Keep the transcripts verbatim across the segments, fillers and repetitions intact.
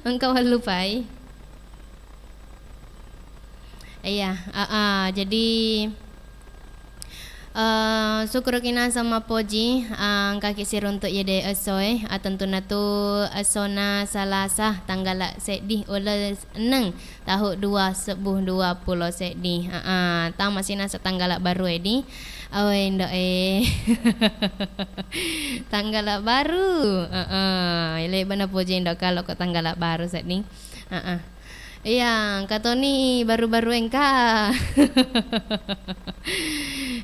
Engka wallupai. Iya, aa, jadi, eh, sukkuruki naseng mappoji, ah, engkaki siruntuk iyede essoe, ah, tentunatu essona Salasa, tanggala seddi uleng enneng, tahu dua sebbu dua pulo seddi. Aa, tamasi naseng tanggala baru edi. Awe, indo e. Tanggala baru. Aa, lebana poji indo kalo ko tanggala baru seddi. Aa. Iya, engka toni baru-baru engka.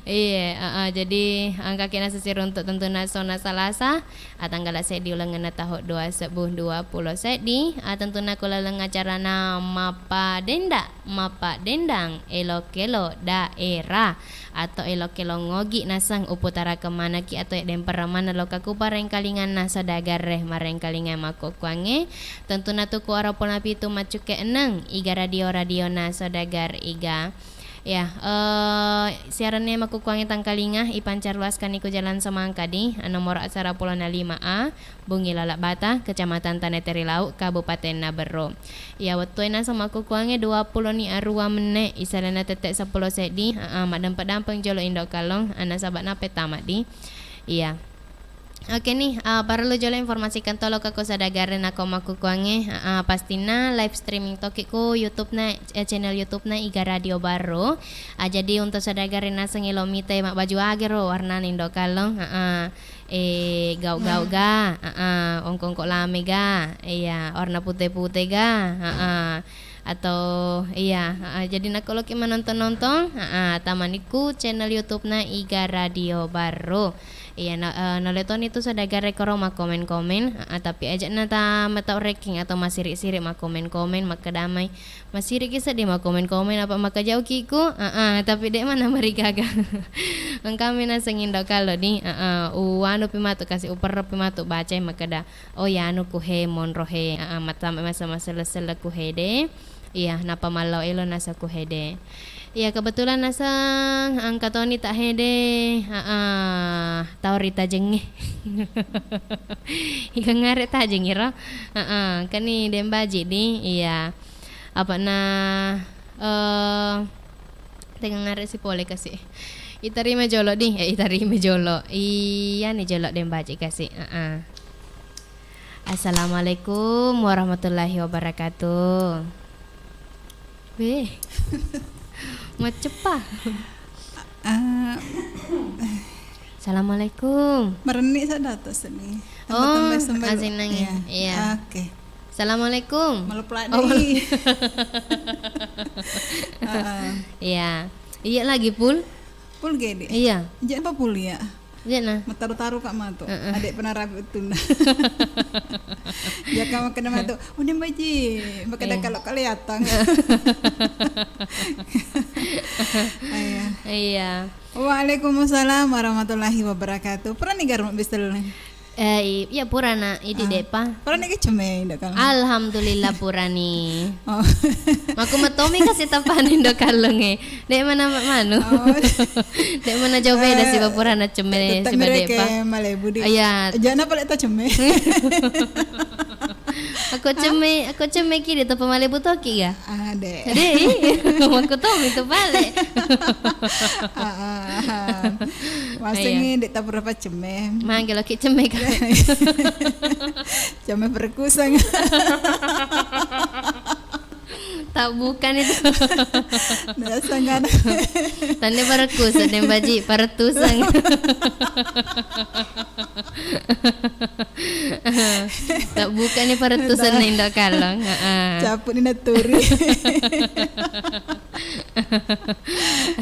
Iye, aa, jadi engkaki naseng siruntuk tentuna essona Salasa, a, tanggala seddi ulengenna tahu dua sebbu dua pulo seddi, a, tentuna ko laleng acarana Mappadenda, Mappaddendang, Elo-kelo Daerah, atau Elo-kelo Ngogi naseng, uputarakeng manekki atau yaddempereng maneng lokka ku parengkalinganna saudagarre marengkalinga makkukkuangnge. Tentunatu ku aro pona pitu maccukke enneng, Iga Radio, radiona saudagar Iga. Ya, eh, siaranna makkukkuangnge tangkalinga, ipancaji luaskani ku Jalan Semangka di, nomoro asara pulona lima A, Bungi Lalak Bata, Kecamatan Tanah Terilau, Kabupaten Naberro. Ya, wettue naseng makkukkuangnge dua pulo ni arua menne, isalena tette seppulo seddi, aa, maddampe-dampeng jolo indo kallong, ana saba nappe tama di. Iya. Oke nih, eh, parellu jolo informasikan tolo ke ko saudagarre nako makkukkuangnge, aa, pastinna live streaming toki ku YouTube na, eh, channel YouTube na Iga Radio Barro. Ah, jadi untuk saudagarre naseng elo mite mabbaju agero warnana indo kallong, aa, eh, gau-gau ga, aa, ongko-ongko lame ga, iya, warna pute-pute ga, aa, atau iya, aa, jadi nako loki manonton-nonton, aa, tamani ku channel YouTube na Iga Radio Barro. Iya, na, eh, nole toni tu saudagarre koro makkomen-komen, aa, tapi aja na ta metau ranking atau masiri-siri makkomen-komen, makkedamai. Masiriki seddi makkomen-komen apa makajauki ku, aa, tapi de mana marigaga. Engkami naseng indo kalo di, aa, uanu pi matu kasi uperro pi matu bacai makkeda, oh, yanu ku he monro he, aa, mattama masa-masa selle-selle ku hede. Iya, napa mallau elo nasa ku hede. Iya, kebetulan naseng engka toni tak hede, aa, tau ri tajengnge. Iga ngare tajeng iro? Aa, kani dembaji di, iya. Apana, eh, tengah ngare si pole kasi. Itarima jolo di, eh, itarima jolo. Iya ni jolo dembaji kasi. Aa. Assalamualaikum warahmatullahi wabarakatuh. Weh. Maceppa. Ah. Assalamualaikum. Merenni sa dato seni. Oh, tambah-tambah sembah lu. Asenangi. Iya. Iya. Oke. Assalamualaikum. Malu pelat. Oh, malu. Heeh. Iya. Iya lagi, Pul. Pul gede. Iya. Jadi apa Pul ya? Iya, nah. Mataru-taru Kak matu. Heeh. Adek pernah rapi betul. Ya Kak makan matu. Oh, ini baji. Makan kalau kaliatan. Iya. Iya. Waalaikumsalam warahmatullahi wabarakatuh. Pura ni garu mabisel. Eh, i-, iya purana, idi depa. Pura ni keceme indak kalau. Alhamdulillah purani. Oh. Mako matomi kasi tapani ndo kallonge. Dek mana manu. Oh. Dek mana jauh beda si purana ceme si depa. Malebu di. Iya. Jana pale ta ceme. Aku ceme, aku ceme kiri tu pemalebu toki ya. Ade. Ade, iya. Aku tahu itu balik. Ah, ah, ah. Masengi dek tak berapa ceme. Manggil lagi ceme kan. Ceme berkusang. Tak bukan itu. Ndak sangat. Tanda berkusang dan baji paretusan. Tak buka ni paretusan na indak kalong. Heeh. Caput ni naturi.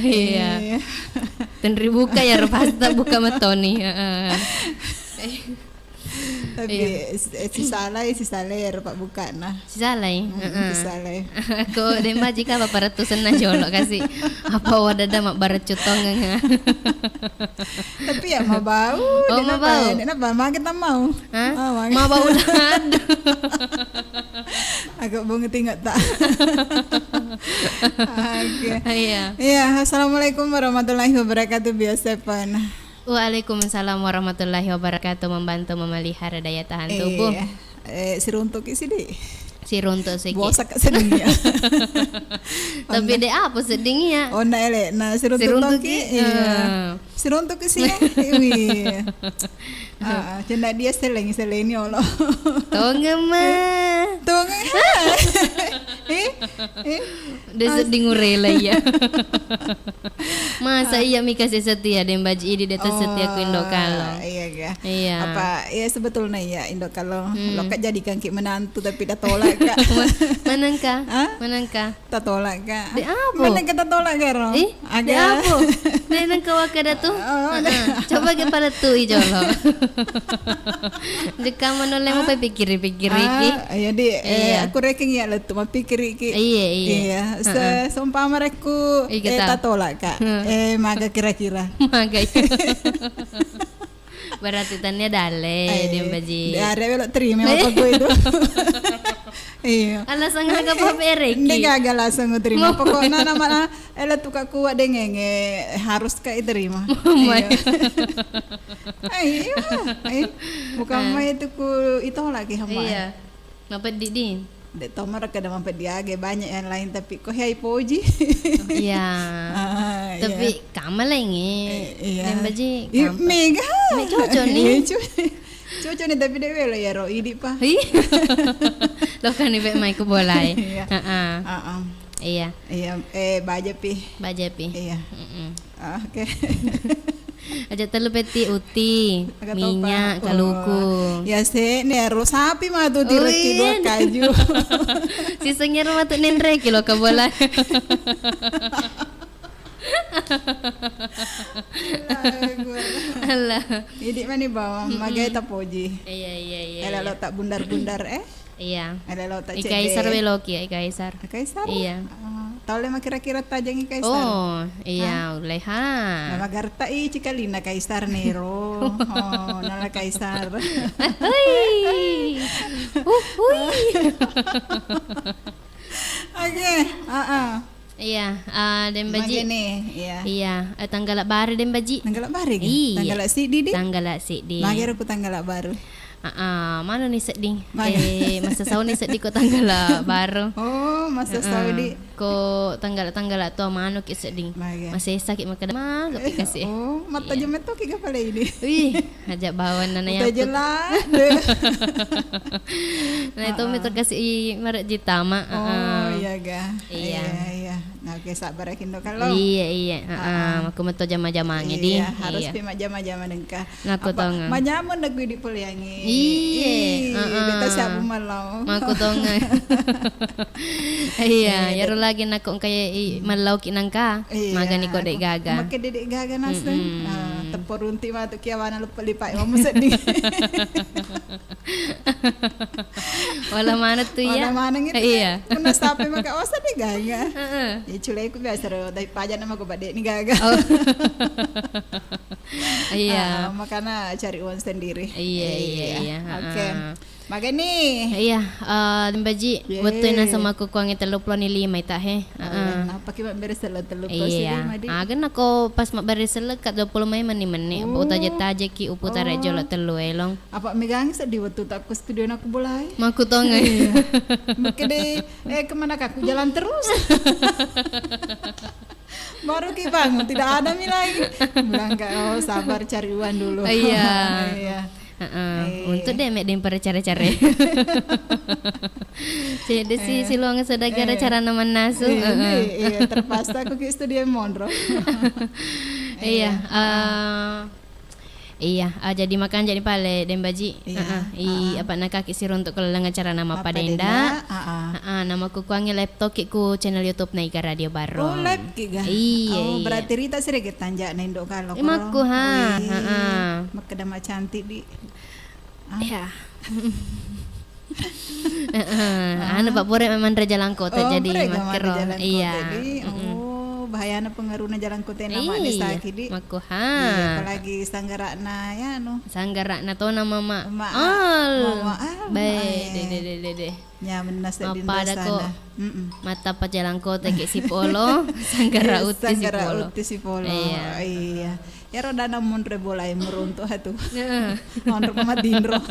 Iya. Iya. Tenri buka ya, pas tak buka metoni. Heeh. Tapi, iya, si, si salai, si salai ya, rupa buka nah. Si salai. Mm, heeh. Si salai. Ko dembaji ka apa paretusan na jolo kasi. Apa wadada mak barecu tongeng. Tapi ya mabau, oh, mabau. Dia napa? Maka tak mau. Hah? Ah, maka. Mabau ladu. Agak bunga tinggal tak. Oke. Iya. Iya, assalamualaikum warahmatullahi wabarakatuh, Bio Stefan. Waalaikumsalam warahmatullahi wabarakatuh, membantu memelihara daya tahan tubuh. Iya. Eh, siruntuki sidi. Siruntuk siki. Bosak ka sedding ya. Tapi de' apa sedding ya. Onna ele' na siruntuk toki. Iya. Siruntuk ke sini. Wih. Ah, cenda dia seleng seleni olo. Tongeng ma. Tongeng. Eh, eh. De' sedding urela iya. Masa iya mika setia, Deng Baji, idi de' setia ku Indo Kalo. Iya ga. Iya. Apa iya sebetulnya iya Indo Kalo. Lo ka jadikan ki menantu tapi dah tolak ka. Manengka? Manengka? Tatolak ka. De' apa? Manengka tatolak ka ro? Ih, de' apa? De' nengka wakka datu. Coba ke palettui jolo. Jekka manolle mupa pikkiri-pikkiri ki. Jadi aku rekeng iya lettu mappikiri ki. Iya, iya. Iya. Seumpama rekku tatolak ka. Eh, maga kira-kira. Maga. Berarti tania dalle, Deng Baji. Dare welo terima apa gue itu. Iya. Alasan aga pabereki. Ini gagal langsung terima. Pokoknya nama eh lettu ka kuat dengenge harus ka terima. Iya. Bukan mai itu ku itu lagi sama. Iya. Mapeddi di. De' tomaro kada mapeddi aga banyak yang lain tapi ko hai poji. Iya. Tapi kama laingi. Iya. Deng Baji. Mega. Me cocok ni. Cocok ni tapi de' welo ya ro idi pa. Lo kan ibe mai ku bolai. Iya. Iya. Iya. Eh baja pi. Baja pi. Iya. Oke. Aja tellu petti uti, minyak, kaluku. Ya se ne ro sapi matu tirekki dua kaju. Sisengngero matu nenreki lo kabola. Allah. Idi mani bawang magai tapoji. Iya, iya, iya. Ela lo tak bundar-bundar eh. Iya. Ada lo tak I Kaisar beloki ya, I Kaisar. Kaisar? Iya. Tau le kira-kira tajang I Kaisar? Oh, iya, uleha. Nama garta i cikalina Kaisar nero. Oh, nala Kaisar. Hui. Hui. Oke, heeh. Iya, Deng Baji. Iya. Iya, tanggala baru Deng Baji. Tanggala baru. Iya. Tanggala siddi di. Tanggala siddi. Magero ku tanggala baru. Aa, mano ni sedding. Eh, masesau ni sedding ko tanggala baru. Oh, masesau di. Ko tanggala-tanggala to mano ki sedding. Masesa ki makkeda maga pi kasi. Oh, mattajeng metto ki ga pale ini. Wih, aja bawang nana ya. Nah, itu metto kasi i marejji tama. Oh, iya ga. Iya, iya. Nah, oke, sabar ya Kindo kalau. Iya, iya. Heeh, makku metto jama-jamange di. Iya, harus pi majama-jama dengka. Makku tonga. Majama na gui di poliangi. Iya. Heeh. Kita siap malau. Makku tonga. Iya, yaro lagi nakko engka i mallau ki nangka. Magani ko de gaga. Makke de gaga naseng. Teppo runti matu kiawana lupa lipa mamu seddi. Wala maneng tu iya. Wala maneng itu. Iya. Punna sapi maka wasa de gaga. Heeh. Ya culeku biasa ro, tapi pajak nama gue badek ni gaga. Oh. Iya. Ah, makana cari uang sendiri. Iya, iya, iya. Oke. Magani. Iya, eh, Deng Baji, wettu na sama ku kuangi tellu puluh ni lima ita he. Heeh. Apa ki mabbere selo tellu puluh ni lima di? Aga nako pas mabbere selo ka dua puluh mai meni meni. Utajek-tajek ki uputare jolo tellu elong. Apa megang seddi wettu tak ku studio nak bolai. Makku tonga. Iya. Makkeda, eh, kemana kak? Aku jalan terus. Baru ki bangun, tidak ada mi lagi. Bilang kak, oh sabar cari uang dulu. Iya. Iya. Heeh. Untuk deh mek deng pada care-care. Cek deh si siluang saudara cara nama nasu. Iya, terpaksa aku ki studio monro. Iya. Eh, Iya, ah, jadi makan jadi pale Deng Baji. Iya. Heeh, i apa nakaki siruntuk ke laleng acara nama Padenda. Heeh, nama ku kuangi live toki ku channel YouTube Naiga Radio Baro. Oh, live ki ga? Iya, oh, iya. Berarti Rita sirege tanja nendo kalo. Makku ha. Heeh. Makkeda ma cantik di. Iya. Heeh, anu Pak Pure memang raja langkote jadi makkero. Iya. Oh, bahayana pengaruhna jalan kote nama ni sakit di. Makku ha. Iya, apalagi sanggarana ya anu. Sanggarana to nama ma. Al. Baik, de de de de de. Nyaman nasi di sana. Mata pajalan kote ke sipolo, sanggara uti sipolo. Iya. Ero dana monro bolae meruntu atu. Heeh. Monro ko matinro.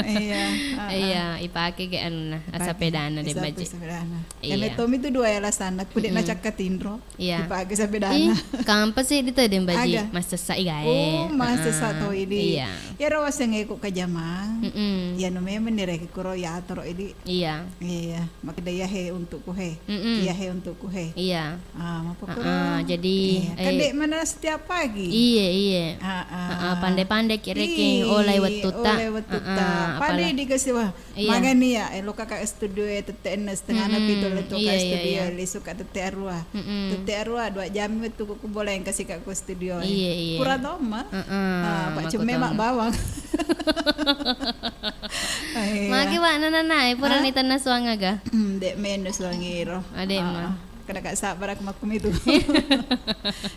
Iya, heeh. Iya, ipake ke anunna, ipake. Sapedana de' mbaji'. Sapedana. Iya. Eme tomi tu dua alasanna, ku de' nacakka tinro. Iya. Ipake sapedana. Ih, kampa sih di tu de' mbaji'. Aga? Massessa igae. Oh, massessa to idi. Iya. Ero wasengnge ku kajamang. Mm-mm. Iya, no memang ni reki kuro ya toro idi. Iya. Iya. Makkeda, "Iyahe untukku he. Mm-mm. Iyahe untukku he." Iya. Ah, mappakoro. Heeh, jadi, iya. Kan eh, de' mana setiap pagi. Iya, iya. Heeh. Heeh, pandai-pandai ki rekeng, iya, olai wettutta. Olai wettutta. Heeh, pale apala- dikasi, wah, iya. Magani ya, eh, lo kakak studio e tette enna setengana pitu le tu ka studio, iya, iya. Lisu ka tette arua. Mm-mm. Tette arua, dua jam wettu ku boleh kasi ka ku studio e. Iya, iya. Pura tomma. Heeh, ah, Pak Cemme mak bawang. Iya. Magi, Pak, nana-nana, eh, pura ni tenna suang aga? Hmm, de' meno suang iro. Ah, de' ma. Ah, kada ka sabar aku makkumitu.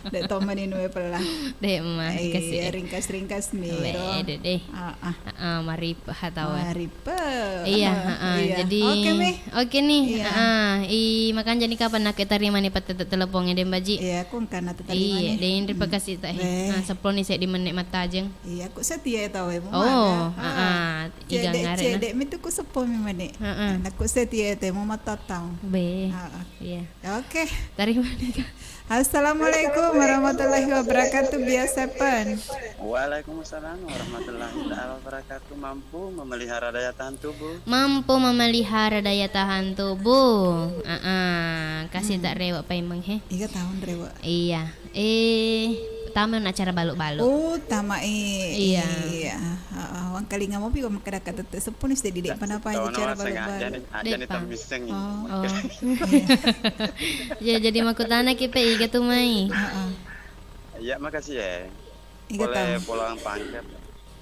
De' tomma ni nue pella. De' ma, iya, kasih, eh. Ringkas-ringkas mi iro. Bede deh. Ah, ah. Ah, ah, maripa tau. Maripa. Iya, ah, ah, iya. Jadi, oke, Mi. Oke nih. Iya. Ah, ah. I, makanja ni kapan nak terima ni patte telepon de' mbaji'? Iya, aku engkana terima ni. Iya, de' inri pakasi ta, eh. Ah, sepuluh ni seddi menit mattajeng. Iya, ku setia tau e, mu maga. Oh, ah, ah, iga ngarena. Cedde' mitu ku seppo mi mani. Heeh. Nakku setia tau e, mu matatau. Be. Ah, ah. Iya. Oke. Terima kasih. Assalamualaikum warahmatullahi wabarakatuh, biasa pen. Waalaikumsalam warahmatullahi taala wabarakatuh. Mampu memelihara daya tahan tubuh. Mampu memelihara daya tahan tubuh. Ah, ah. Kasih tak rewak paimeng he. Iga tahun rewak. Iya. Eh, tama na acara balu-balu. Oh, tama i. Iya. Iya. Heeh, wangkalinga mopi wa makkeda ka tette seppo ni seddi de' panapa aja acara balu-balu. Ajani, ajani tammissengi. Oh. Oh. Iya. Ya, jadi makkutana ki pe iga tu mai. Heeh. Iya, makasih ya. Iga tahu. Pole Pulau Pangkep.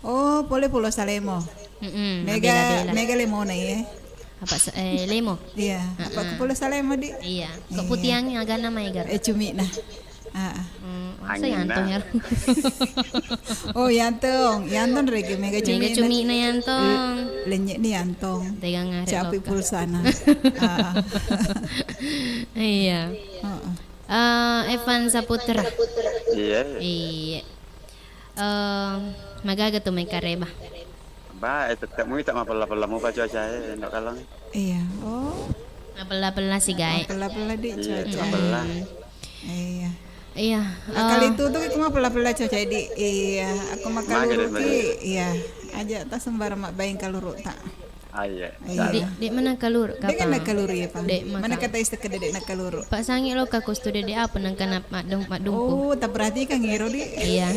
Oh, pole Pulau Salemo. Mm-mm, mega, mabela-bela. Mega lemona, iya. Apa se-, eh, lemo? Iya, apa ku Pulau Salemo, di? Iya. Iya. Ko putiang agana mai gar. Eh, cumi nah. Ah, ah. Hmm, masa Yantong ya? Oh, Yantong. Yantong regi mega cumi. Mega cumi na Yantong. Lenyek ni Yantong. Tegang are. Capi pulsana. Ah, ah. Iya. Heeh. Eh, Evan Saputra. Iya. Iya. Eh, magaga tu mai kareba? Ba, eh, tette' mui ta mapella-pella mupa cuaca e, endo kalong. Iya. Oh. Mapella-pella sigae. Mapella-pella di cuaca. Iya, mapella. Hmm. Iya. Iya. Kali itu tu kita mapella-pella cuaca di. Iya, aku makan luru ki. Iya. Aja ta sembarang mak baing kaluru ta. Ah, iya. Iya. Dek, dek mana kaluru? Dek kan kaluru ya, Pak? Dek maka. Mana kata istilah dek nak kaluru? Pak sangi lo ka kos tu dek apa nang kana madung, madungku. Oh, tak perhatikan ngiro di. Iya.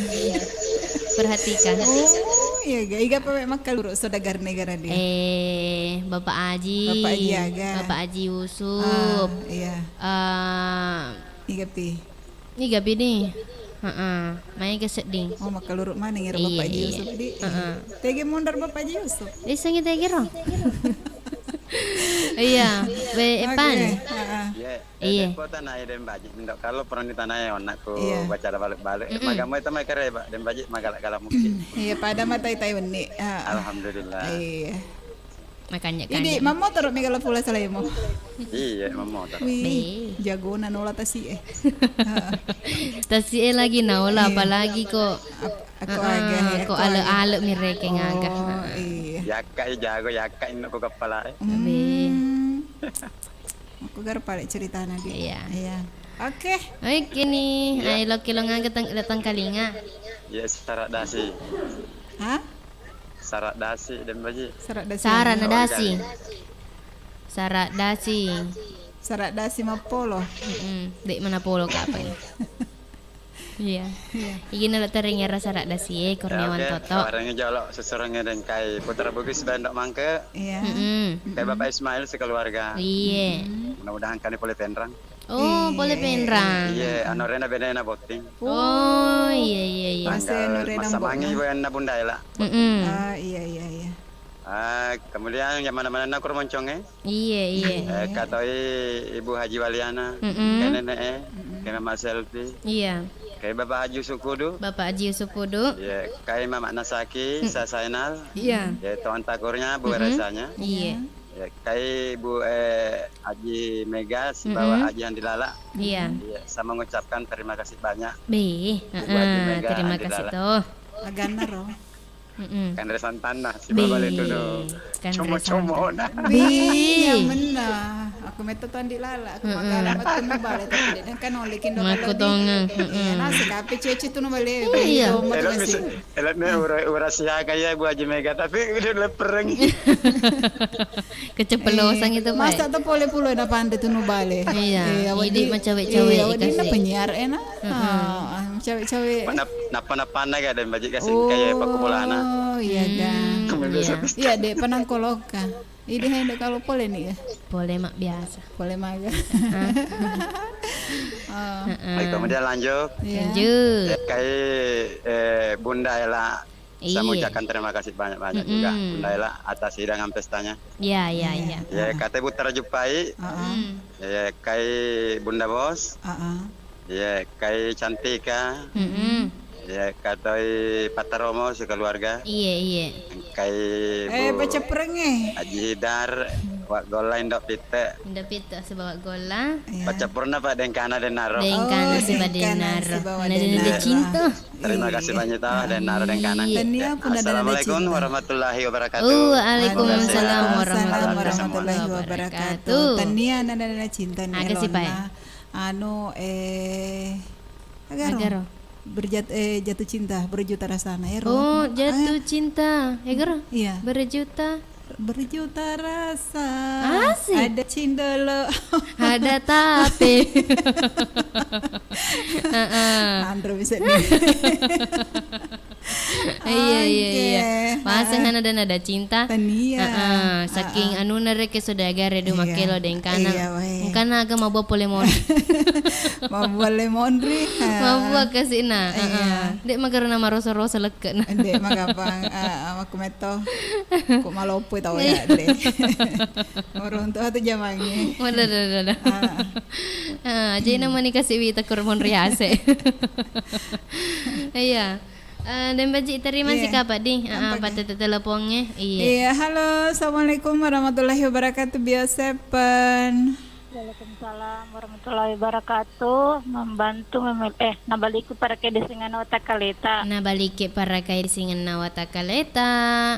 Perhatikan. Oh, iya ga. Iga apa memang kaluru saudagar negara dia? Eh, Bapak Aji. Bapak Aji aga. Bapak Aji Yusuf. Ah, iya. Eh, iga pi. Iga bini. Heeh. Maega sedding. Oh, makkaluru maneng ero Bapak Haji Yusuf di. Heeh. Tege mondor Bapak Haji Yusuf. Isengi tege ro. Iya, be Epan. Oke, heeh. Iya. Iya. Ko tanai den baji, mendok kalau pernah ditanai onakku baca balik-balik. Mm-mm. Magamo itu mai kare, Pak. Den baji magala-gala mungkin. Iya, pada matai-tai wenni. Heeh. Alhamdulillah. Iya. Makanya kan. Idi, mammotoro mega lo Pulau Salemo. Iya, mammotoro. Wih, jagona nola tasi e. Tasi e lagi naola, apalagi ko, ko ale-ale mi rekeng aga. Oh, iya. Yakka i jago, yakka inno ko kepala e. Hmm. Aku gar pale ceritana di. Iya. Iya. Oke. Oke nih, ayo lo kilo ngaga datang kalinga. Iya, secara dasi. Hah? Sarak dasi den baji. Sarak dasi. Sarak na dasi. Sarak dasi. Sarak dasi mappolo. Mm-mm. Dek mana polo kapang. Iya. Iya. Igina lo tering era sarak dasi e, Kurniawan Toto. Oke. Kawarengi jolo sesurengi dengkai Putra Bugis Bendok Mangke. Iya. Mm-mm. Kai Bapak Ismail sekeluarga. Iya. Mudah-mudahan kani pole Penrang. Oh, pole Penrang. Iya, anu rena benena botting. Oh, iya, iya, iya. Masa anu rena botting. Massamangi ibu anna bunda ela. Mm-mm. Ah, iya, iya, iya. Ah, kemudian yang mana-mana nak kurmoncong e? Iya, iya. Eh, katoi Ibu Haji Waliana, mm-mm, kai nenek e, mm-mm, kai Mama Selfie. Iya. Kai Bapak Haji Sukudu. Bapak Haji Sukudu. Iya, kai Mama Nasaki, mm, Sasainal. Iya. Ya, tuan takurnya, Bu, mm-mm, rasanya. Iya. Ya, kai Bu, eh, Aji Mega sibawa Mm-mm. Aji Andi Lala. Iya. Iya, saya mengucapkan terima kasih banyak. Beh, Bu Aji heeh, Mega, terima Andi kasih Lala. Toh. Aganna ro. Mm-mm. Kanre santanna, sibawa Beh, bale tunu. Kanre santan. Como-como na. Beh, iya menna. Aku metto to Andi Lala, aku Mm-mm. magala metto nu bale tadi. Dan kan oleh kindo Makku kalau di tongeng. Iya, Mm-mm. nasi kape cuci tunu bale. Iya. Iya, Elo matu bisa. Elokna ura-, urasiaga ya Bu Aji Mega, tapi udah lepereng. Keceplosan Eh, itu, Pak. Masa to pole pulo na pande tunu bale. Iya, Eh, awak idi di-, macawe-cawe iya, awak di na ikasi. Penyiar ena. Mm-mm. Ah, ah, macawe-cawe. Nap-, napa-napana ga dan baji kasing kaya paku bolana. Oh, iya ga. Hmm, Kami iya. Biasa. Iya, dek penang koloka. Idi hende kalau pole ni ga. Pole mak biasa. Pole maga. Ah. Oh. Heeh. Baik, kemudian lanjut. Iya. Lanjut. Ya, kai, eh, Bunda Ella, saya Iya. mengucapkan terima kasih banyak-banyak juga, Mm-mm. Bunda Ella, atas hidangan pestanya. Iya, iya, iya. Ya, kata Bu Tara Jupai. Heeh. Mm. Ya, kai Bunda Bos. Heeh. Ya, kai Cantika. Mm-mm. Ya, katoi Pataromo sekeluarga. Iya, iya. Kai Eh, Bu pacappurengnge. Haji Hidar, Wa Golla Indo Pitte. Indo Pitte sibawa Golla. Iya. Pacappurna Pak Dengkana Denaro. Dengkana Oh, sibawa Dengkana Denaro. Sibawa Nada-nada Denaro. Cinta. Terima kasih banyak tah Denaro Dengkana. Iya. Tania pun ada Assalamualaikum cinta. Warahmatullahi wabarakatuh. Oh, waalaikumsalam Waalaikumsalam warahmatullahi warahmatullahi wabarakatuh. Wabarakatuh. Tania nada-nada cinta nih, Aga sih, Pak? Elona. Anu, eh, Agaro. Agaro. Berjat-, eh, jatuh cinta, berjuta rasana, ero. Oh, jatuh Ah. cinta. Agaro? Iya. Berjuta. Berjuta rasa. Asik. Ada cindolo. Ada tapi. Heeh. Andro bisa nih. Iya, iya, iya. Oke. Pasang Heeh. nada-nada cinta. Tania. Heeh, saking Heeh. anuna reke saudagar e du Iya. makkelo Dengkana. Iya, wae. Engkana aga mabua pole monri. Mabua le monri. Mabua kasina. Iya. Heeh. Dek magarona maroso-roso lekkena. Dek magapang, ah, ah, makku metto. Ku maloppo tau Iya. ya, dek. Orang tua tu jamangi. Wadah, dah, dah, dah. Ah. Ah, jadi nama ni kasih wita kur monri ase. Iya. Eh, dan baji terima Iya. sih Kak Pak di. Ah, Apa patete teleponnya. Iya. Iya, halo, assalamualaikum warahmatullahi wabarakatuh, Bio Seven. Waalaikumsalam warahmatullahi wabarakatuh. Membantu memil-, eh, nabaliki parakai di singana watakaleta. Nabaliki parakai di singana watakaleta.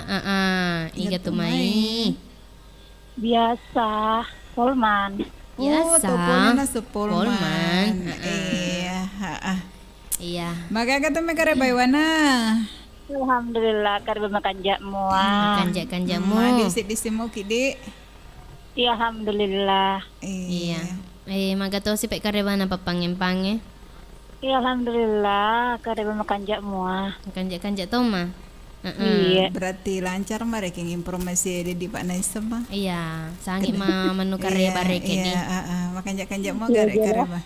Ah, ah. Iga Iga tu tu mai. mai. Biasa, Polman. Oh, Biasa. Topolna sepolman. Polman, heeh. Iya, heeh. Iya. Magaga tu mekare baiwana. Alhamdulillah, kareba makanja mua. Makanja-kanja mua. Hmm, disi-disi muki, Dik. Iya, alhamdulillah. Iya. Iya. Eh, maga tosi pe karebana pappangempange. Iya, alhamdulillah, kareba makanja mua. Makanja-kanja to ma. Heeh. Iya. Berarti lancar ma rekeng informasi di, di Pak Naisem ma. Iya, sangi Kena- ma manu kareba Iya, reke iya, di. Heeh, makanja-kanja mua Iya, gare jelas. kareba.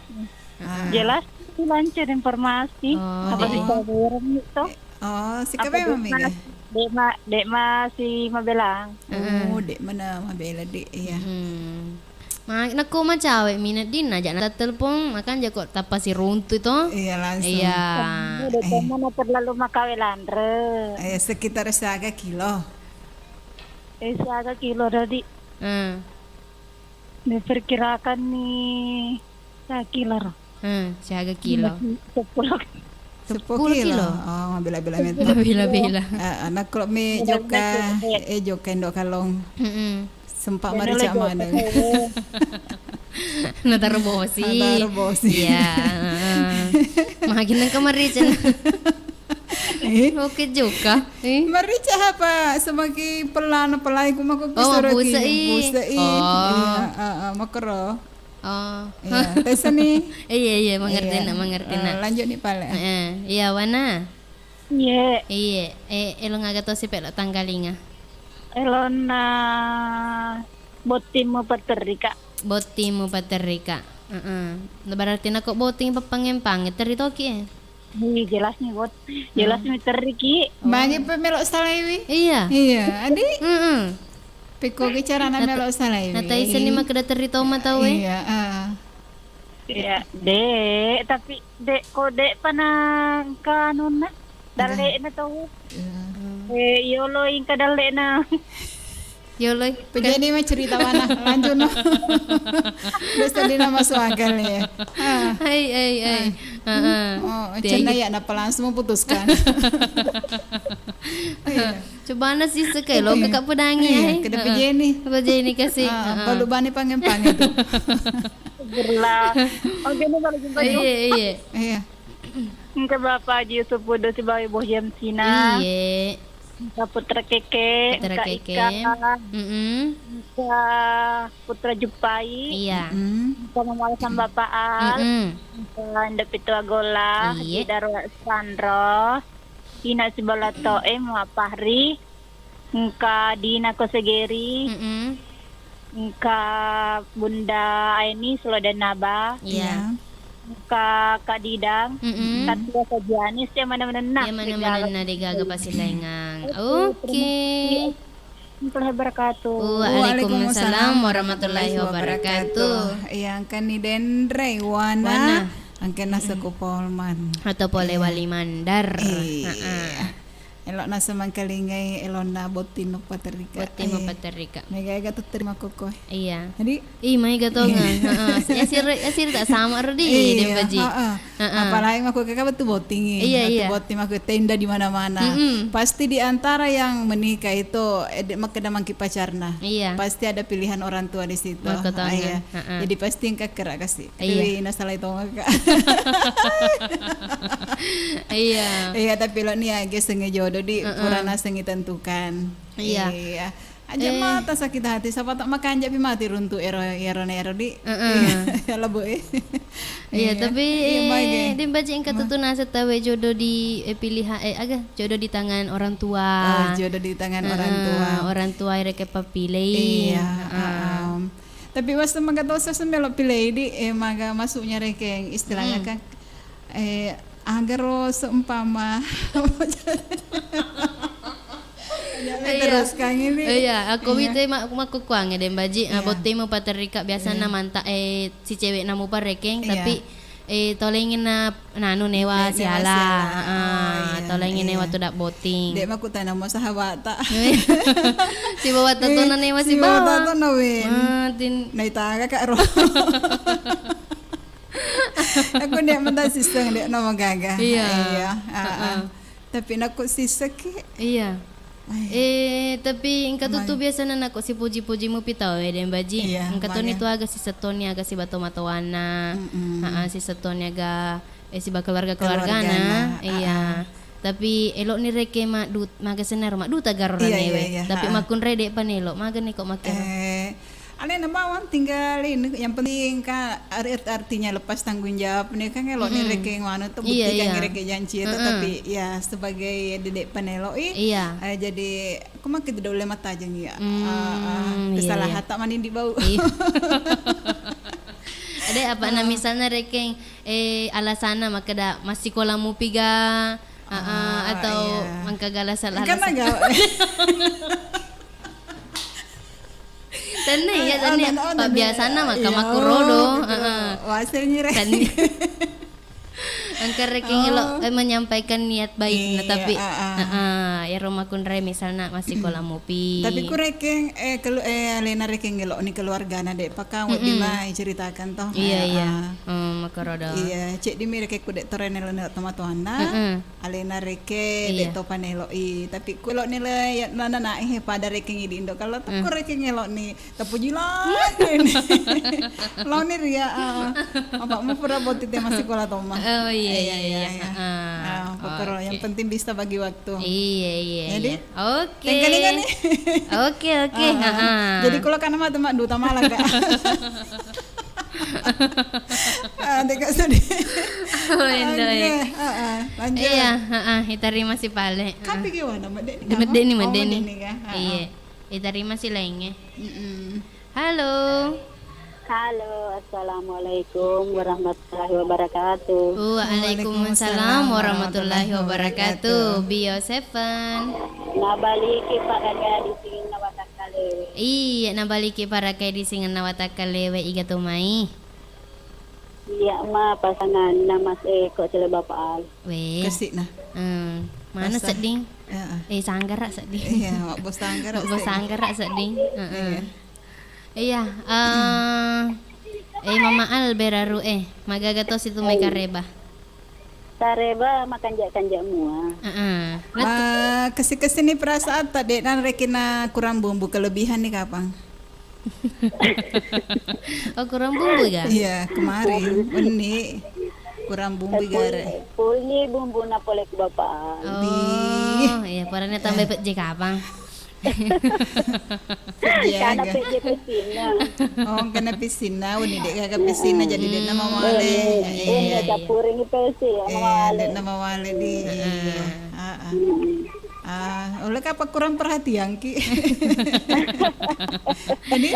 Heeh. Jelas lancar informasi. Oh, Apa deh. bisa berem itu? Oh, sikape Apa mami dek ma-, dek ma-, dek masih mabelang. Heeh. Oh, dek mana mabela, Dik? Iya. Hmm. Ma-, nakko macawe mi neddinna, ajak na telepon, makanja ko tappa siruntu to. Iya, langsung. Iya. Kamu dek Eh. mana terlalu makawe lanre. Eh, sekitar siaga kilo. Eh, siaga kilo tadi. Hmm. Diperkirakan nih, siaga kilo. Hmm, siaga kilo. Sepuluh. Sepuluh Sepuluh kilo. kilo. Oh, mabela-bela metto. Mabela-bela. Eh, anak kalau mi Mabela-bela jokka, kilo. eh, jokka indo kalong. Mm-mm. Sempat Bener marica lagi, mana. betul. Nataro bosi. Nataro bosi. Iya, heeh. Makin nengka marica. Eh? Oke juga. Eh? Marica apa? Semaki pelana pelai ku mako Oh, kusura ki. busei. Busei. Oh. Iya, heeh, makero. Oh. Iya, tesani. Iya, iya, mengerti Iya. nak, mengerti Eh, nak. lanjut nih, pale. Heeh. Iya, wana. Iya. Iya, eh, elo ngaga tosi pe lo tanggalinga. Elona botting mupaterri, Kak. Botting mupaterri, Kak. Heeh. Berarti nako botting pappangempang, terri toki, eh? Ih, jelas nih, Bot. Jelas Hmm. nih terri ki. Magi pe melo salaiwi? Iya. Iya, adi? Heeh. Pekko ge carana Nata-, melo salaiwi? Nata iseni makkeda terri toma tau, eh? Iya, ah. Iya, dek, tapi dek, ko dek pa nangka anunna, Ada. dalle'na tau. Iya. Eh, yolo ingka dalle'na. Yoloi. Pejani mah cerita mana? Lanjut no. Udah sedih nama suagal ya. Ah. Ai, ai, ai. Ah. Heeh. Oh, Tiaga. Cenna ya, napa langsung memutuskan? Iya. Coba na sisek e, lo iya. Kakak pedangi, iya, ai. Kada heeh. Pejani. Pejani kasih. Ah, heeh. Balu bani pangen-pangen tu. Astagfirullah. Oke, ini kalau jumpa. Iya, iya. Iya. Engka Bapak Haji Yusuf Pudo sibawa Ibu Haji Amsina. Iya. Engka Putra Keke, Putra engka Keke. Ika, mm-mm. Engka Putra Jupai, iya. Mm-mm. Engka Mama Alsan Bapak Al, mm-mm. Engka Indah Pitua Gola, iya. Haji Darwa Sandro, Ina Sibala Toe, Muhammad Fahri, engka Dina Kosegeri, mm-mm. Engka Bunda Aini Selo Dannaba. Iya. Iya. Engka Kak Didang, mm-mm. Engka Tia Sajiani, sia mana-manenna. Iya, mana-manenna, degaga. Degaga pasilaingang. Oke, terima kasih. Oke. Warahmatullahi wabarakatuh. Waalaikumsalam warahmatullahi wabarakatuh. Iya, engka ni Denre Wana. Wana. Engka nasa ku Polman. Atau pole iya. Wali Mandar. Iya. Heeh. Elo' nasa mangkalingai elonna botting mappaterrika. Botting eh, mappaterrika. Mega-ega tu terima koko. Iya. Jadi? Ih, maega tonga. Heeh. Ya sir, ya sir tak sama ro di, iya, Dembaji. Heeh. Heeh. Apalagi mako kaka betu botting. Iya, iya. Botting mako tenda di mana-mana. Mm-mm. Pasti di antara yang menikah itu, eh, de-, makkeda mangki pacarna. Iya. Pasti ada pilihan orang tua di situ. Mako tonga. Ah, iya. Heeh. Jadi pasti engka kera kasih. Iya. Dewi, nasalai tongaka. Iya. Iya, tapi lo ni age sengi jodoh di, heeh. Pura nasengi tentukan. Iya. Iya. Aja eh. Mata sakit hati, siapa tak makanja pi mati runtu ero, ero, ero di. Heeh. Iya, lebo eh. Iya, iya. Tapi iya, eh, Dembaji engka tutu nasa tawe jodoh di, eh, pilihan, eh, aga, jodoh di tangan orang tua. Oh, jodoh di tangan orang tua. Heeh, orang tua ere ke papilei. Iya, heeh. Heeh. Tapi wasta maga tosa semelo pilei di, eh, maga masuknya rekeng istilahnya kan. Eh, agaro seumpama. Iya. Terus kang ini. Iya, aku wite ma-, makkukuang ya Dembaji, ah, iya. Bottemu paterrika biasana manta, eh, si cewek namu parekeng, iya. Tapi, eh, tolengin na nanu newa siala. Newa siala. Ah, oh, iya. Tolengin newa tudak botting. Dek maku tanamo sahabat tak. Sibawa tatono newa sibawa. Sibawa tatono wen. Ah, tin. Naitaga kak ro. Aku dek mata siseng dek nama gaga. Iya. Iya. Ah, heeh. Tapi nakku siseki. Iya. Eh, tapi engka tutu biasana nakko sipuji-puji mupi tau, eh, Dembaji. Iya, engka toni tu aga sisettoni aga sibato matoanna. Mm-mm. Heeh, sisettoni aga, eh, siba keluarga-keluargana. Keluargana, iya. Heeh. Tapi elokni rekeng maddu-, maga senaro madduta garo ranewe. Iya, iya, iya. Tapi heeh. Makkunrai de'pa nelo, magani ko makkero. Eh, Alena bawang tinggal ini, yang penting kan ar-, artinya lepas tanggung jawab nih kan, kalau nih rekeng anu tuh buktikan iya. Rekeng janji itu, tapi ya sebagai dedek panelo, ih, iya. Eh, jadi aku mah kita udah mata aja nih ya. Ah, ah, iya, salah iya. Hata manin di bau. Iya. Ada apa nah misalnya rekeng, eh, alasanna makkeda massikola mupiga, ah, ah, atau iya. Mangkagala salah alasan. Kan Tenna iya, tenna. Pabbiasanna maka makkurodo. Heeh. Wasengngi re. Engka rekeng elo, eh, menyampaikan niat baik, nah, tapi, heeh, iyaro makkunrai misalna massikola mupi. Tapi ku rekeng, eh, kelu-, eh, alena rekeng elo ni keluargana de' paka wedding mai ceritakan toh. Iya, iya. Makkurodo. Iya, ceddi mi rekeng ku de' torene lo tomatoanna. Alena rekeng de' topa neloi, tapi kulo nilai ya nana nae pada rekeng idi indo kalau teko rekeng elo ni tepuji lagi ni. Lo ni ria, ah. Apa mau pura boti te masikola toma. Oh iya, iya, iya. Ah, pokoknya yang penting bisa bagi waktu. Iya, iya. Jadi, oke. Tengkalingan nih. Oke, oke. Jadi kalau kana mata mak duta malah kak. Ah, teka sedih. Oh, indo. Oke, heeh, lanjut. Iya, heeh, itarima si pale. Kapi ke wana, medde ni. Medde ni, medde ni. Iya. Itarima si laingnge. Halo. Halo, assalamualaikum warahmatullahi wabarakatuh. Waalaikumsalam warahmatullahi wabarakatuh. Bio Seven. Nabaliki pada gadis ingin nawatak Iya, nabaliki parakai di singenna watakkalewe iga to mai. Iya, ma pasanganna Mas Eko Cele Bapak Al. Weh. Kasih nah. Hmm. Mana sedding? Heeh. Eh, sanggara sedding. Iya, mabbo sanggara sedding. Mabbo sanggara sedding. Heeh. Iya. Iya, eh, eh, Mama Al beraru, eh, magaga tosi tu mai kareba. Kareba makanja-kanja mua. Heeh. Ma, kasi-kasi ni perasaan ta, dek, na rekina kurang bumbu, kelebihan ni kapang? Oh, kurang bumbu ga? Iya, kemarin. Wenni kurang bumbu gare. Pul-, pulni bumbuna pole ku bapak. Oh, iya, parane tambai pejje kapang. Pejje aga. Karena pejje pesinna. Oh, karena pesinna, wenni dek gaga pesinna, jadi dek na mawale. Hmm. Iya, iya. Iya, cappuring itu sih, ya, iya, mawale. Dek na mawale di. Heeh. Iya. Heeh. Hmm. Ah, oleh apa kurang perhatian ki? Ini,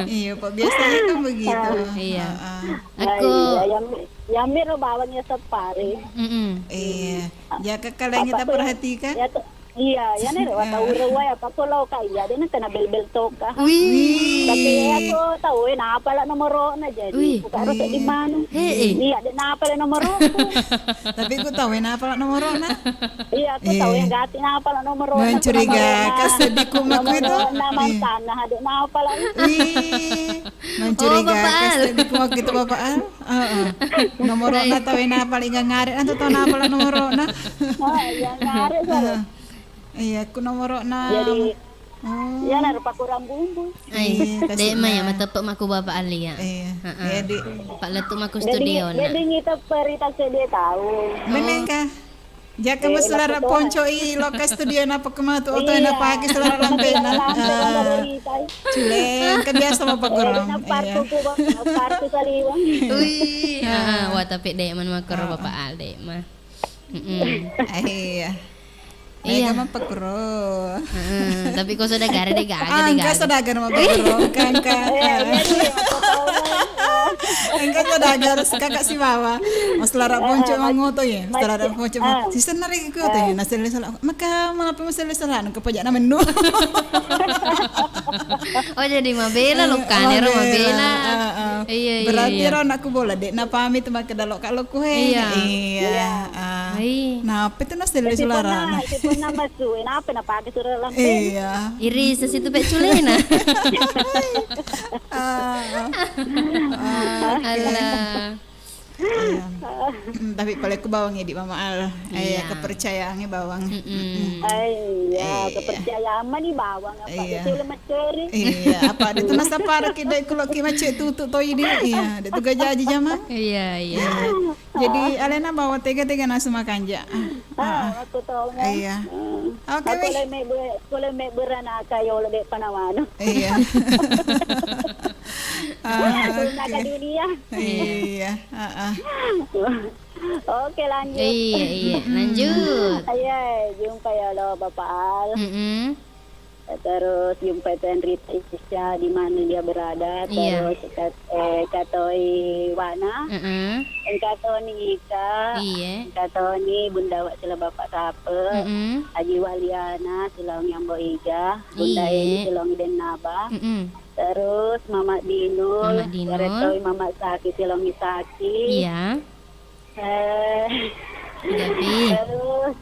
iya, Pak, biasanya kan begitu. Iya. Heeh. Aku iya, yang, yang miro bawangnya separi. Mm-mm. Iya. Ya, kekalain kita perhatikan. Ya, iya, ya, nih, wata ure wae, apa ko lo ka, iya, dia kena bel-bel toka. Wih. Tapi aku tahu, eh, napa lah nomorokna, jadi. Wih. Buka harus di mana? Heeh. Iya, dia napa lah nomorokku. Tapi ku tahu, eh, napa lah nomorokna. Iya, aku tahu yang gati napa lah nomor. Mencurigakan sedih ku mah ku itu. Nomor na mantanna, ada napa lah. Wih, mencurigakan sedih ku mah ku itu, Bapak Al. Heeh. Nomorna tahu napa lah, ingat ngaret atau tahu napa lah nomorna. Oh, iya, ngaret, heeh. Iya, ku nomorna. Jadi, oh. Iya, narupa kurang bumbu. Ai, iya, dek ma ya, mateppe makku Bapak Ali ya. Iya. Heeh. Iya, di. Pak letu makku studio na. Jadi ngita perita sedih tahu. Memang kah? Jaka eh, masalah ponco i loka studio na pake matu oto na pake salah lampena. Culeng, kan biasa mau pakurang. Iya. Partu ku, partu saliwang. Wih, ah, wah, tapi dek man makro Bapak Al dek mah. Mm-mm. Iya. Iya. Mega mappakuro. Heeh, tapi ko saudagar de gaga, ah, de gaga. Engka saudagar mappakuro, engka, engka. Engka saudagar, kakak sibawa. Mas lara ponco mangoto ya, mas lara ponco. Sister nari ko to ya, naselle sala. Maka malape maselle sala, nang kepaja na mennu. Oh, jadi mabela lo kan, ero mabela. Iya, iya. Berarti ro anakku bola, dek, napamit makkeda lo kalo ku he. Iya. Iya. Ah. Napa itu naselle sularana? Siponna, siponna massu, eh, napa napake sura lampe? Iya. Iri sesitu pe culena. Ah, ah. Ah, oke. Alah. Iya. Mm, tapi pale ku bawang ya di Mama Al. Iya, kepercayaannya bawang. Mm-mm. Iya, kepercayaan mah di bawang apa itu lemeceri. Iya, apa ada tuh nasapara kita kulo ki macet tutup toy di. Iya, ada tuh gajaji jamang. Iya, iya. Jadi, alena bawa tega-tega nasu makanja. Ah, aku tahu, iya. Oke, aku le mebbe, aku le mebbe rana kayo le panawana. Iya. Ah, oke. Dunia. Iya, heeh. Oke, lanjut. Iya, iya, lanjut. Iya, jumpa ya lo Bapak Al. Mm-mm. Terus jumpa Tuan Rita Isya di mana dia berada. Iya. Terus Kat-, eh, Katoi Wana. Mm-mm. Engka Toni Ika. Iya. Engka Toni Bunda Wak sila Bapak Sape. Mm-mm. Haji Waliana silong Yambo Iga. Bunda Eni silong Dennaba. Mm-mm. Terus Mama Dino. Mama Dino. Retoi Mama Saki silong Isaki. Iya. Eh, Gapi. Terus,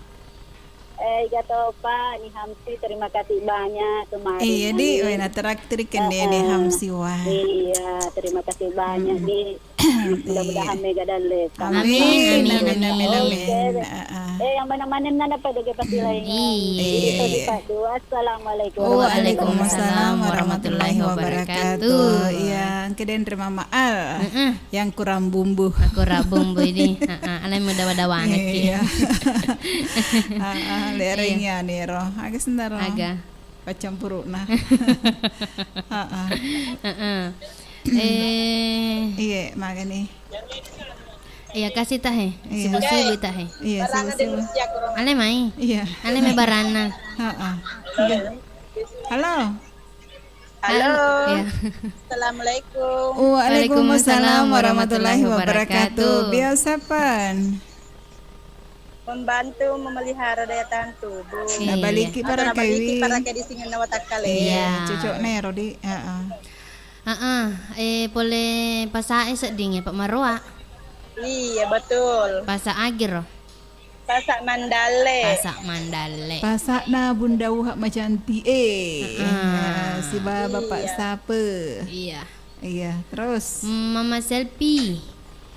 eh, Iga Topa, Ni Hamsi, terima kasih banyak kemarin. Iya, di, wena traktir kende Ni Hamsi, wah. Iya, terima kasih banyak, di. Mudah-mudahan mega dalle. Amin, amin, amin, amin. Oke. Eh, yang mana-mana nana pada dia pasti lainnya. Iya. Itu di part dua. Assalamualaikum. Waalaikumsalam warahmatullahi wabarakatuh. Iya, engke den terima maaf. Heeh. Yang kurang bumbu. Kurang bumbu ini. Heeh, alai mudawa-dawangekki. Iya. Heeh, lereng ya niro. Aga sendaro. Aga. Pacampurukna. Heeh. Heeh. Eh. Iya, magani. Iya, kasih tahe. Iya. Subuh-subuh tahe. Iya, subuh-subuh. Alai mai. Iya. Alai mai baranna. Heeh. Iya. Halo. Halo. Halo. Iya. Assalamualaikum. Waalaikumsalam warahmatullahi wabarakatuh. Biasa pan. Membantu memelihara daya tahan tubuh. Iya. Nabaliki para kewi. Nabaliki para ke di sini nawa takkale. Iya, cocok nero di. Heeh. Heeh, eh, pole pasae sedding ya, Pak Maroa. Iya, betul. Pasa agiro. Pasa' Mandalle. Pasa' Mandalle. Pasa'na Bunda Uha macanti e. Heeh. Nah, siba Bapak Sape. Iya. Iya, terus? Mm, Mama Selfie.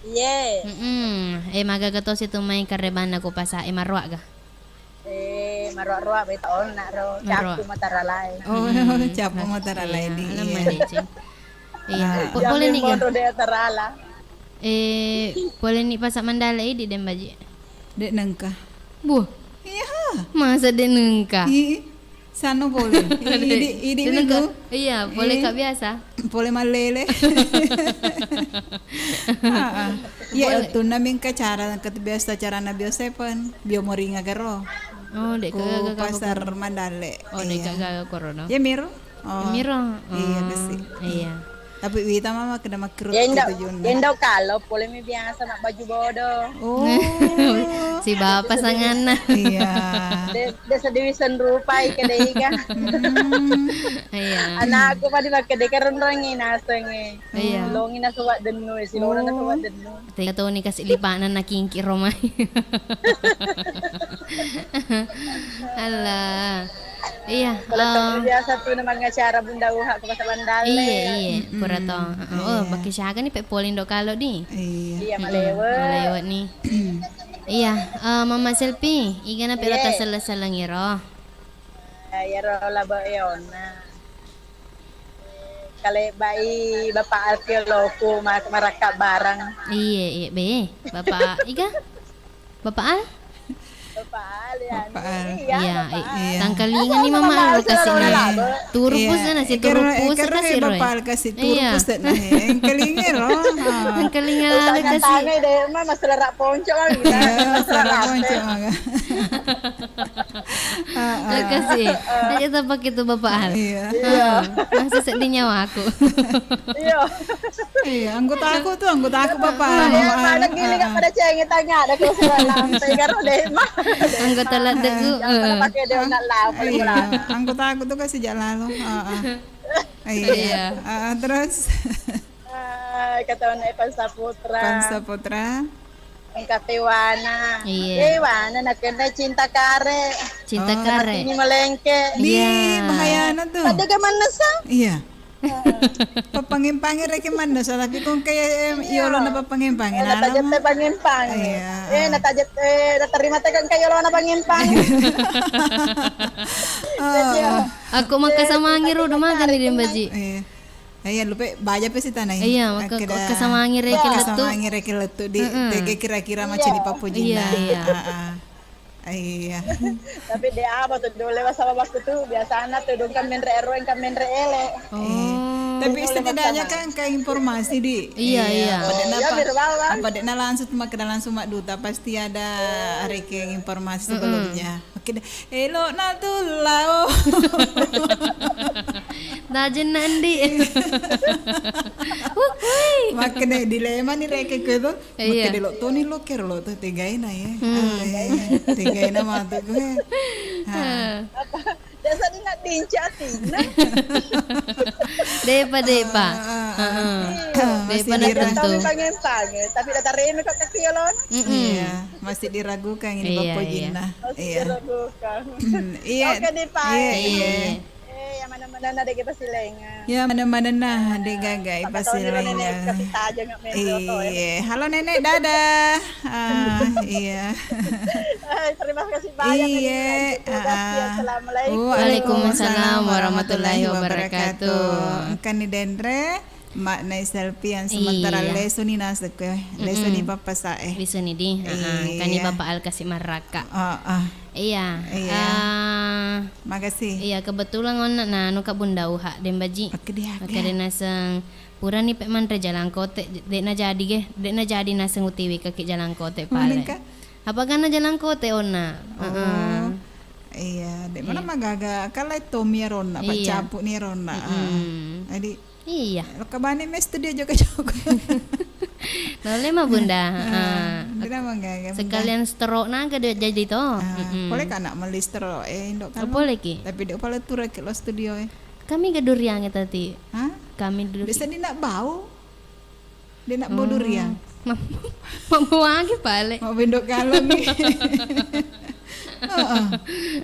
Iye. Mm-mm. Eh, magaga tosi tu mai karebanna ku pasa' e, maroa' ga? Eh, maroa'-roa' beta onna ro. Maroa'. Capu Matarai. Oh, capu Matarai di. Iya. Iya. Po-, pole ni ga? Monro de' tarala. Eh, pole ni Pasa' Mandalle idi' de' mbaji'? De' nengka. Buh. Iya. Masa de' nengka? Ih, sano pole. Idi', idi' minggu. Iya, pole ka biasa. Pole mallele. Heeh. Iya, tunna mingka cara, kata biasa carana biasa pen. Bio moringa garo. Oh, de' ka gaga. Pasar Mandalle. Oh, de' ka gaga korono. Iya, miro. Oh. Miro. Iya, kasi. Iya. Tapi wita mama kena makkero. Yendo, yendo kalo pole mi biasa nak baju bodo. Oh. Si bapa sanganna. Iya. De, de sedih wisen rupai kede iga. Hmm. Iya. Anakku pada makkede kerenrengi nasengi. Iya. Longi nasu wak dennu, si lona nasu wak dennu. Tega toni kasi lipana na kingki romai. Allah. Iya, biasa tu na mangacara Bunda Uha ku Pasa' Mandalle. Iya, iya, pura to. Heeh. Oh, pakai siaga ni pe pole ndo kalo di. Iya. Iya, malewe. Malewe ni. Iya, eh, Mama Selfie, igana pe rata seleng-seleng iro. Eh, iyaro labo eonna. Kalebai Bapak Al kioloku ma-, marakka barang. Iya, iya, be. Bapak, iga? Bapak Al? Bapak Al, ya. Bapak Al. Iya, iya. Tangkalinga ni Mama Al kasi na. Turupus na si turupus kasi ro. Bapak Al kasi turupus na. Engkalinga ro. Engkalinga kasi. Tangai de' ma masalah rak ponco kan. Iya, masalah rak ponco maka. Kasi. Aja tapake tu Bapak Al. Iya. Masih sedih nyawaku. Iya. Iya, anggota aku tuh, anggota aku Bapak Al. Iya, pada gili kan pada cengit tanya ada ke sudah lampe karo de' ma. Anggota ladde' ku. Pakai dia nak lampe. Iya, anggota aku tuh kasih jalan lo. Heeh. Iya. Heeh, terus. Ah, kata Wana Evan Saputra. Evan Saputra. Engka Tewana. Iya. Eh, Wana nakenna cinta kare. Cinta kare. Ini melengke. Iya. Bahayana tuh. Pada ke manessa? Iya. Papangimpangi reke manessa, tapi kong kayak, eh, yolo na papangimpangi. Eh, natajette pangimpangi. Iya. Eh, natajette, eh, naterima tekan kayak yolo na pangimpangi. Oh. Aku maka samangi rudu makan di Dembaji. Iya. Iya, lupe baja pe sitana. Iya, maka kasamangi reke lettu. Kasamangi reke lettu di tege kira-kira macam di papojinna. Iya, iya. Heeh. Iya. Tapi de' apa tu dole sama waktu tu biasana tu dong kan menre ero kan menre ele. Oh. Tapi setidaknya kan kayak informasi di. Iya, iya. Apa de' na langsung makkeda langsung madduta pasti ada reke informasi sebelumnya. Oke deh. Elo na tu lao. Dajen na endi. Makkeda dilema ni reke ko tu. Iya. Makkeda lo toni lo kero lo tu tegaina ya. Tegaina matu ko. Biasa di nak dinca tina. Depa, depa. Depa na tentu. Tapi datang reme kok kaki lo. Iya. Masih diragukan ini papojinna. Masih diragukan. Iya. Oke deh, Pak. Iya, iya. Eh, yang mana-mana na dege pasilenga. Ya, mana-mana na dege gaga pasilenga. Iya. Halo Nenek, dadah. Ah, iya. Eh, terima kasih banyak. Iya. Assalamualaikum. Waalaikumsalam warahmatullahi wabarakatuh. Engkani denre. Makna Selfie yang sementara lesuni nasek, lesuni pappasae. Lesuni di. Heeh, kani Bapak Al kasi marraka. Iya. Makasih. Iya, kebetulan onna na anu ka Bunda Uha Dembaji. Oke deh. Makare naseng purani pe manre jalangkote, de' na jadi ge, de' na jadi naseng utiwi kaki jalangkote pale. Apa kana jalangkote onna? Heeh. Iya, de' mana magaga kala tommi eronna, paccapu ni eronna. Jadi Iya. Lokka bani me studio joko-joko. Nolema Bunda. Heeh. Sekalian stroke naga de' jadi to. Pole kana melli stroke e indo' kalo. Pole ki. Tapi de' pale tura ki lo studio e. Kami ga duriang e tadi. Hah? Kami duriang. Biasa di nak bau. De' nak bau duriang. Ma-, mabbuangi pale. Mau bendok kalong nih. Heeh.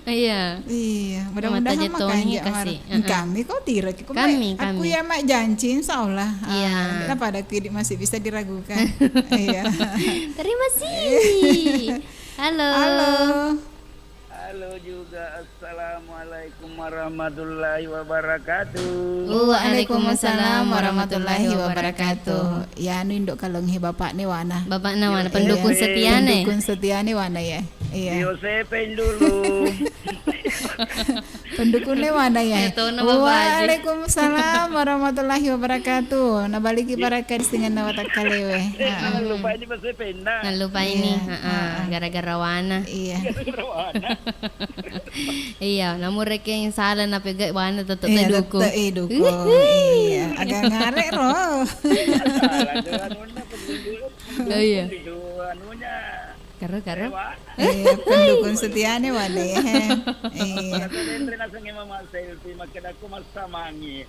Iya. Iya, mudah-mudahan mataje mah Toni kanja kasi. Mara. Heeh. Kami kok tira ki, kok kami, aku kami. Ya mak janji, insya Allah. Ah, iya. Kenapa ada kidik masih bisa diragukan? Iya. Terima kasih. Halo. Halo. Halo juga, assalamualaikum warahmatullahi wabarakatuh. Waalaikumsalam warahmatullahi wabarakatuh. Ya, anu indok kalong he bapak ne wana. Bapak ne wana, iya, pendukung setia ne. Pendukung setia ne wana ya. Iya. Yo, saya pen dulu. Pendukung ne wana ya. Ya, tono bapak aja. Waalaikumsalam warahmatullahi wabarakatuh. Nabaliki barakat dengan nawa takkalewe. Saya lupa ini, saya pernah. Nah, lupa ini. Iya. Heeh, heeh. Gara-gara wana. Iya. Gara-gara wana. Iya, namun rekeng salah napega wana tetep, iya, dukung. Tetep, eh, dukung. Hihi. Iya, agak ngarek ro. Salah tuh, anunna, pendukung, oh, iya, pendukung, anunya. Karo, karo. Iya, pendukung setiane wana ya. Iya. Pada tuh Andre naseng mama selfie, makkedakku massamangi.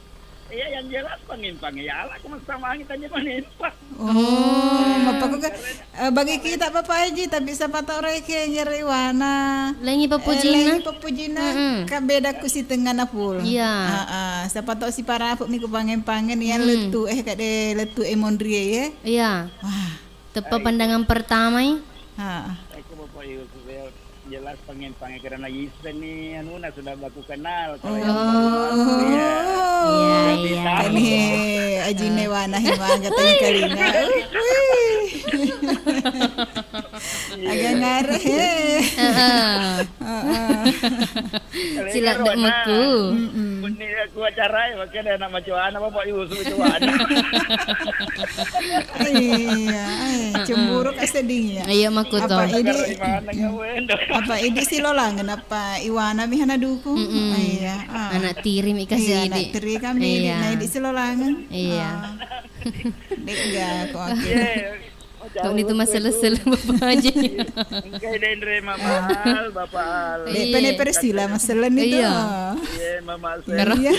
Iya, yang jelas pangempang ya, ala ku massamangi tanya pangempang. Oh, hmm. Mappakuga, eh, bagi kita Bapak Haji, tapi siapa tahu rekeng ya rewana. Lengi pappujina. Eh, lengi pappujina, mm-mm, ka beda ku si tengah napul. Iya. Heeh, siapa tahu si parapu mi ku pangen-pangen ya, mm-mm, lettu, eh, kade lettu e monrie ya. Iya. Wah. Teppa pandangan pertama i. Ha. Aku Bapak Yusuf ya, jelas pangen-pangen karena Yusuf ni anuna sudah baku kenal. Kalau yang, oh, iya. Iya, iya. Kan he, ajine wana he mangga tanya kalinga. Wih. Agak ngareh he. Heeh. Heeh. Sila de meku. Mm-mm. Aku acara ya, makanya anak macuana Bapak Yusuf itu ada. Iya, eh, cemburu ka sedih ya. Iya, makuto. Apa idi, apa idi silolangen, apa iwana mi hana dukung? Mm-mm. Iya, ah. Anak tiri mi kasi idi. Iya, anak tiri kami idi, iya, nah, idi silolangen. Iya. Ah. Dek ga, kok aku. Iya. Kau ni tu masalah-salah Bapak Haji. Engkai denre Mama Al, Bapak Al. Dek pene persila masalah ni tu. Iya. Iya, Mama Al. Iya.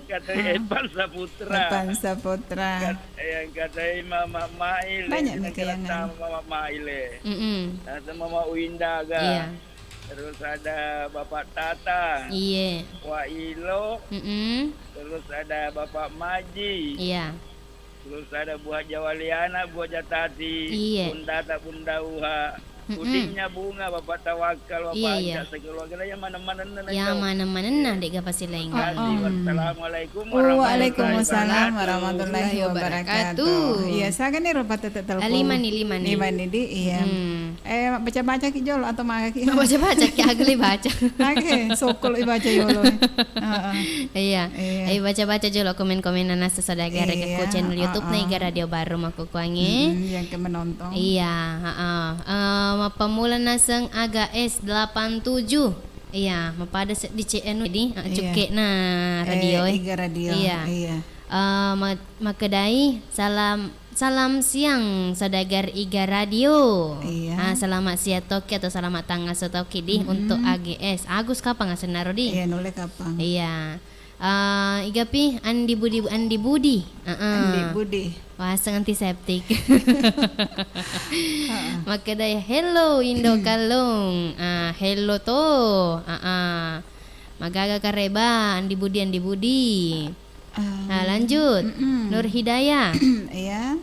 Kata Evan Saputra. Evan Saputra. Kat-, yang kata Mama Mail. Banyak yang mereka yang kata anu. Mama Mail, eh. Mm-mm. Ada Mama Winda ga. Iya. Terus ada Bapak Tata. Iya. Wa Ilo. Mm-mm. Terus ada Bapak Maji. Iya. Terus ada buah jawaliana, buah jatati, iya, bundata bunda uha, mm-mm, pudingnya bunga, Bapak Tawakal, Bapak, iya, iya, Anca, sekeluarga yang mana-mana. Ya, mana-mana, iya, dek gapa silaing. Terima kasih. Oh, oh. Wassalamualaikum warahmatullahi wabarakatuh. Waalaikumsalam warahmatullahi wabarakatuh. Iya, sagani rupa tete telepon. Ah, lima ni, lima ni. Lima ni, di, iya. Hmm. Eh, baca-baca ki jolo atau maga ki? Baca-baca ki, aga le baca. Aga, sokol i baca yolo. Heeh. Iya. Iya. Ayo baca-baca jolo komen-komen nana sesada gara ke, iya, ku channel YouTube, heeh, na Iga Radio Baru makukuangi. Mm-mm, yang ke menonton. Iya, heeh. Eh, mappammula naseng Aga S delapan tujuh. Iya, mapada seddi ce-, anu, jadi, eh, iya, cukke na radio, eh, eh. Iga Radio. Iya. Iya. Eh, ma-, makkedai, salam Salam siang, saudagar Iga Radio. Iya. Ah, selamat siang toki atau selamat tangaso toki di, mm-mm, untuk A G S. Agus kapang asenna ro di? Iya, nulle kapang. Iya. Ah, Iga pi, Andi Budi, Andi Budi. Heeh. Andi Budi. Waseng antiseptik. Heeh. Makkedai, "Hello, Indo Kallong." Ah, hello to. Heeh. Magaga kareba, Andi Budi, Andi Budi. Ah, nah, lanjut. Mm-mm. Nur Hidayah. Iya.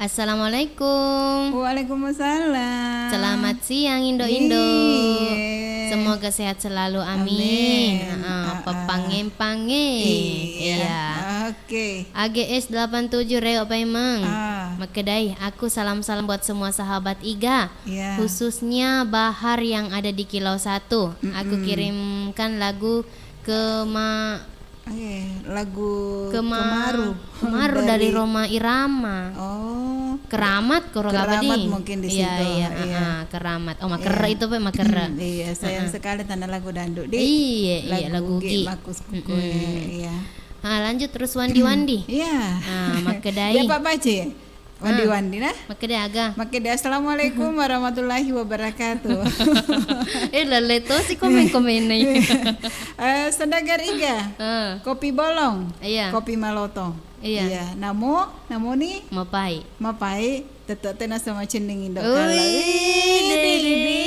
Assalamualaikum. Waalaikumsalam. Selamat siang, Indo-Indo. Iya. Semoga sehat selalu. Amin. Amin. Heeh, ah, ah, pepange-pange. Iya. Iya. Oke. A G S delapan tujuh Reo Paimeng. Ah. Makkedai, aku salam-salam buat semua sahabat Iga. Iya. Khususnya Bahar yang ada di Kilau satu. Aku, mm-mm, kirimkan lagu Kema- Eh, lagu Kema-, Kemaru. Kemaru dari, dari Rhoma Irama. Oh. Keramat, koro apa di? Keramat mungkin di situ. Iya, iya, iya. Heeh, Keramat. Oh, Makerre, iya, itu, Pak, Makerre. Iya, sayang, heeh, sekali tanah lagu dangdut di. Iya, iya, lagu Gi. Makus Kuku, mm-mm, iya. Ah, lanjut terus Wandi-Wandi. Iya. Ah, makkedai. Ya, Pak Bace. Wandi-wandi nah. Makkeda aga? Makkeda, "Assalamualaikum warahmatullahi wabarakatuh." Eh, lalle tosi komen-komenna. Eh, saudagar iga? Eh. Kopi bolong. Iya. Kopi maloto. Iya. Iya. Namo, namoni? Mapai. Mapai. Tette' tena sama cenning indo' kala. Wih, wih, didi.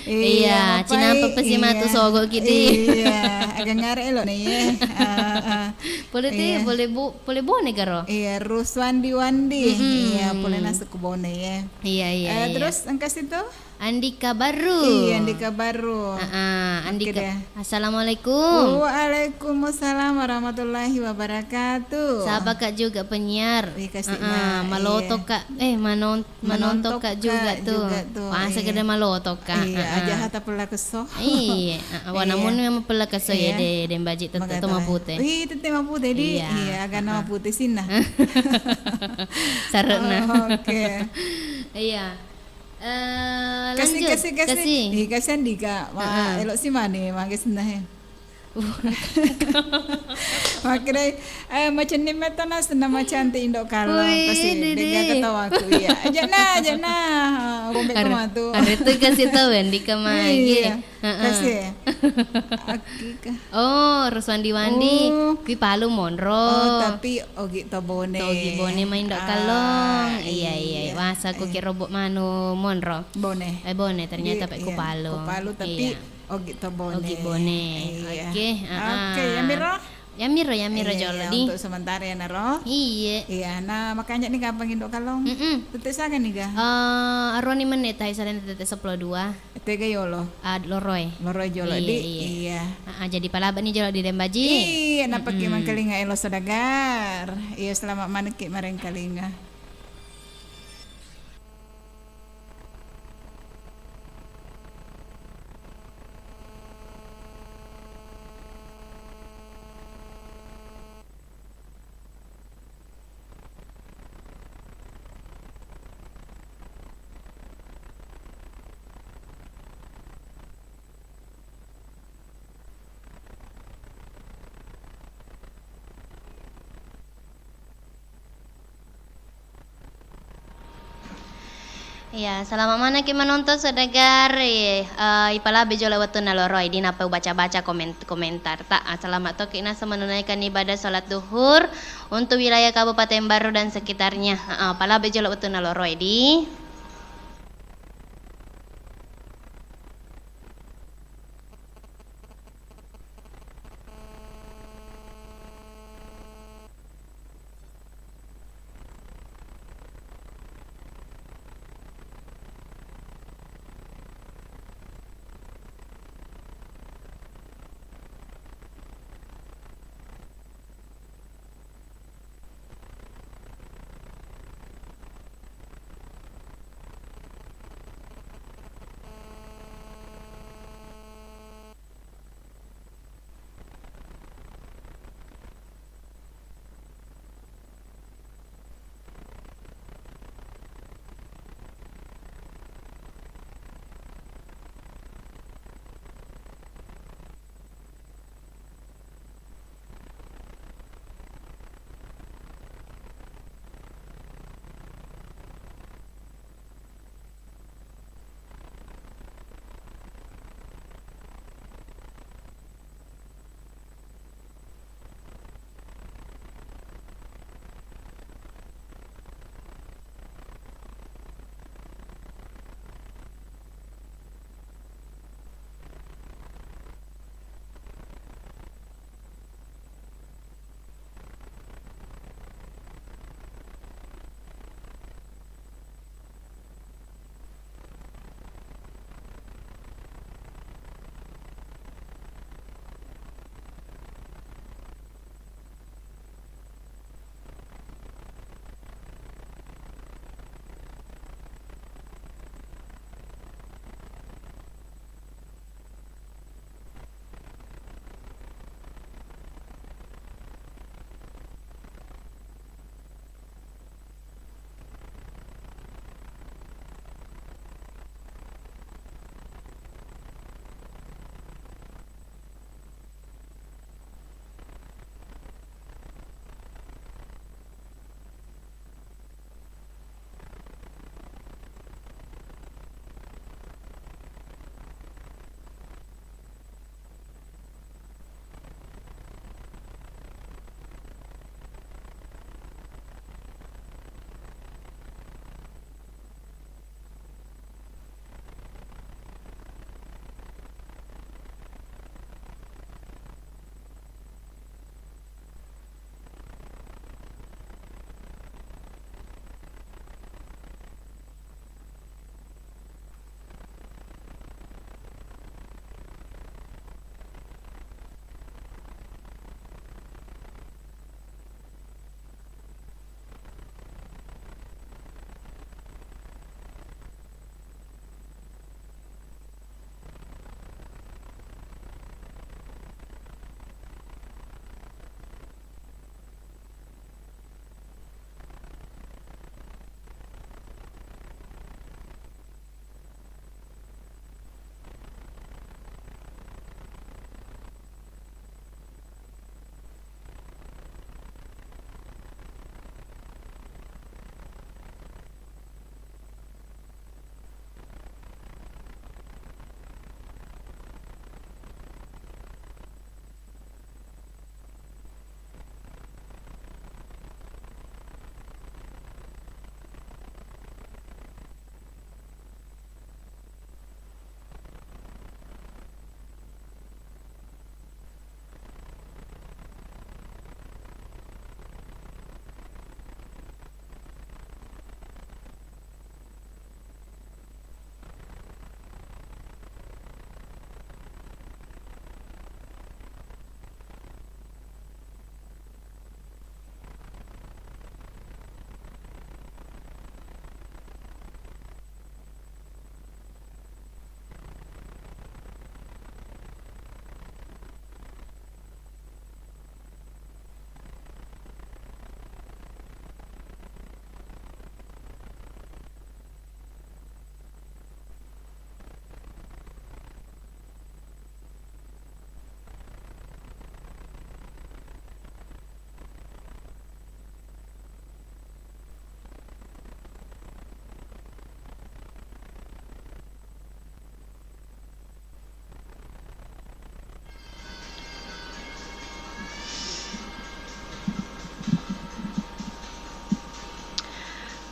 Iya, iya, mapai, cinampe pesi iya. Matu sogo' kidi. Iya, aga ngare' elo' ne ye. Ah, ah. Pole te, iya. Pole bo-, pole bone garo. Iya, Ruswandi Wandi. Mm-mm. Iya, pole nasu ku bone ye. Iya, iya, eh, iya. Terus engka situ? Andika Baru. Iya, Andika Baru. Ah, ah, Andika. Oke deh. Assalamualaikum. Waalaikumsalam warahmatullahi wabarakatuh. Sapa Kak juga penyiar? Wih, kasih ah, ah, nah, maloto iya. Kak. Eh, manon-, manontok Kak juga tuh. Wah, iya. Segede maloto Kak. Iya, ah, aja ah. Hata pella kesso. Iya, ah, ah, wah, iya. Namun memang pella kesso ya, iya. De, de mbaji tette' to mapute. Wih, tette' mapute di. Iya. Iya, agana ah, ah. Mapute sinna. Sarena. Oh, oke. Iya. Eh, kasih, lanjut. Kasih, kasih. Kasih. Ih, kasihan di Kak. Wah, heeh. Elo' si mane, mangke senna he. Makkeda, eh, macenning metta na senna macantik indo' kallong. Wih, pasti didi. Dega ketawaku, iya. Aja' na, aja' na. Ah, bombe are-, matu. Are tu kasih tahu Andika magi. Iya. Heeh. Kasih. Akika. Oh, Ruswandi-wandi. Oh. Kui Palu monro. Oh, tapi ogi to Bone. To ogi Bone main do' kallong. Ah, iya, iya. Iya. Wasa ku kira bo manu monro. Bone. Eh, Bone, ternyata iya, pe ku Palu. Ku Palu, tapi iya. Ogi to Bone. Ogi Bone. Iya. Oke, ah, oke, ah. Yamiro? Yamiro, yamiro iya, jolo iya, di. Untuk sementara ya, naro. Iya. Iya, nah, makanya nih gampang indo' kallong. Mm-mm. Tette' saga nih ga? Eh, aroni menit, hai, salena tette' seppulo dua. Tega yolo? Ah, loroi. Loroi jolo, iya, di? Iya. Iya. Ah, ah, jadi palaba ni jolo di Dembaji. Iya, napaki mm-mm. Mangkalinga elo' saudagar. Iya, selamat manekki marengkalinga. Iya, salama manekki manonton saudagar, eh, ipalabe jolo wettunna loroi, di nappa ubaca-baca komen-, komentar ta. Ah, salama tokki naseng menunaikan ibadah salat duhur untuk wilayah Kabupaten Barru dan sekitarnya. Heeh, palabe jolo wettunna loroi, di.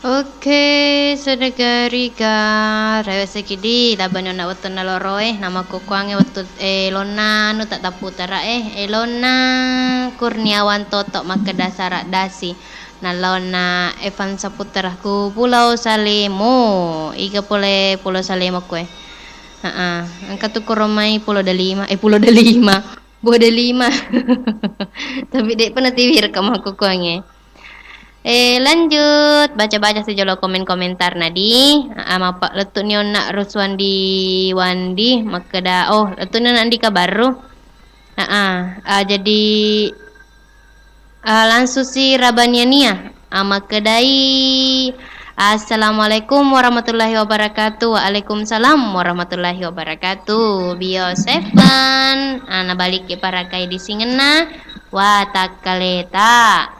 Oke, saudara Riga, rewe' seki di labani onna wettunna loroe, namakkukkuangnge wettu, eh, lonna anu tak taputara, eh, eh, lonna Kurniawan Toto makkeda Sarak Dasi, na lonna Evan Saputra ku Pulau Salemo, iga pole Pulau Salemo kue. Heeh, engka tu koro mai Pulau Delima, eh, Pulau Delima, Buah Delima. Tapi de'pa natiwirka makkukkuangnge. Eh, lanjut, baca-baca sejolo komen-komentarna di. Ah, mappa lettu'ni onna Ruswandi Wandi makkeda, oh, lettu'ni onna Andika Barru. Ah, ah, ah, jadi, ah, langsung si Rabania Nia. Ah, makkedai, "Assalamualaikum warahmatullahi wabarakatuh." "Waalaikumsalam warahmatullahi wabarakatuh." Bio Seven. Ah, nabalikki parakai di singenna. Wah, takkaleta.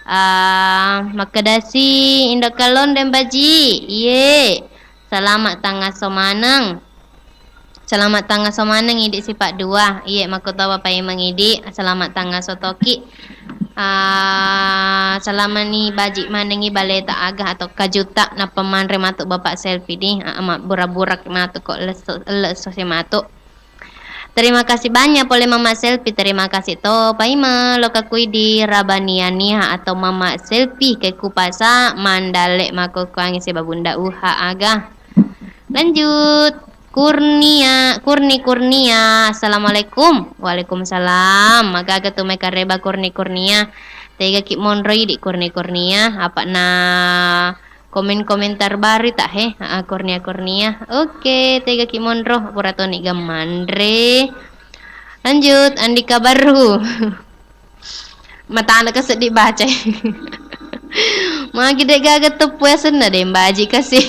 Ah, makkedasi Indo Kallong Deng Baji. Iye. Selamat tangaso maneng. Selamat tangaso maneng idi sipa dua. Iye, makkutopa paimeng idi. Selamat tangaso toki. Ah, salamani baji manengi baleta aga atau kajuta nappa manre matu Bapak Selfie di. Ah, mabbura-bura matu ko lesso, lesso si matu. Terima kasih banyak pole Mama Selfie, terima kasih to paima loka kui di Rabania Nia atau Mama Selfie ke kupasa mandale makkukkuangnge siba Bunda Uha aga. Lanjut. Kurnia, Kurni Kurnia, assalamualaikum. Waalaikumsalam. Magaga tu mai kareba Kurni Kurnia. Tegaki monro idi Kurni Kurnia. Apa na komen-komentar baru tak he? Ah, Kurnia Kurnia. Oke, tegaki monro. Pura toni gamanre. Lanjut, Andika Baru. Matana ka seddi baca. Magi de gaga teppu asenna Deng Baji kasi.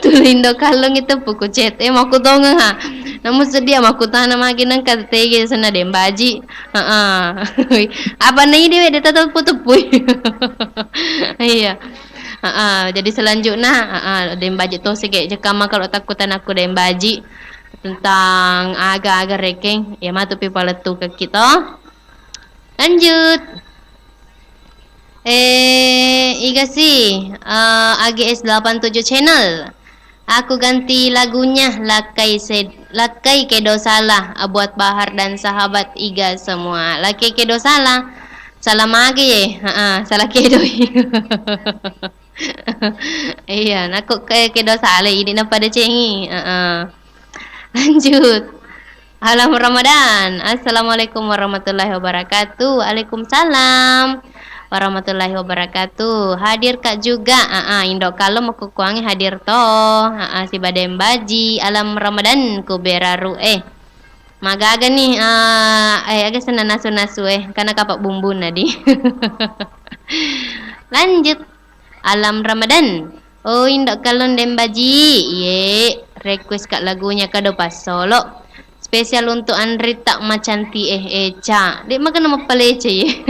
Tuli Indo Kallong teppu ku chat. Eh, makkutongeng ha. Namu seddi makkutana magi nengka tege asenna Deng Baji. Heeh. Apa na ide we de tateppu-teppu. Iya. Heeh, jadi selanjutnya, heeh, Deng Baji to sege jekama kalau takutan aku Deng Baji tentang aga-aga rekeng, ya matu pi palettu ke kita. Lanjut. Eh, iga sih, eh, A G S delapan tujuh Channel. Aku ganti lagunya, Lakkai Sed-, Lakkai Kedo Salah, buat Bahar dan sahabat Iga semua. Lakkai Kedo Salah. Salah mage ye. Heeh, salah kedo. Iya, nakko ke, kedo salah, ini na pada cengi. Heeh. Lanjut. Alam Ramadan. Assalamualaikum warahmatullahi wabarakatuh. Waalaikumsalam warahmatullahi wabarakatuh. Hadir Kak juga. Aa, Indo Kallong makkukkuangngi hadir to. Aa, siba Deng Baji. Alam Ramadan ku beraru. Eh. Magaga nih, eh, eh, aga senna nasu-nasu, eh. Karena kapa bumbunna di. Lanjut. Alam Ramadan. Oh, Indo Kallong Deng Baji. Iye, request Kak lagunya Kado Passolo. Spesial untuk Anrita Macanti eh, Eca. Dek makan nama palece ye.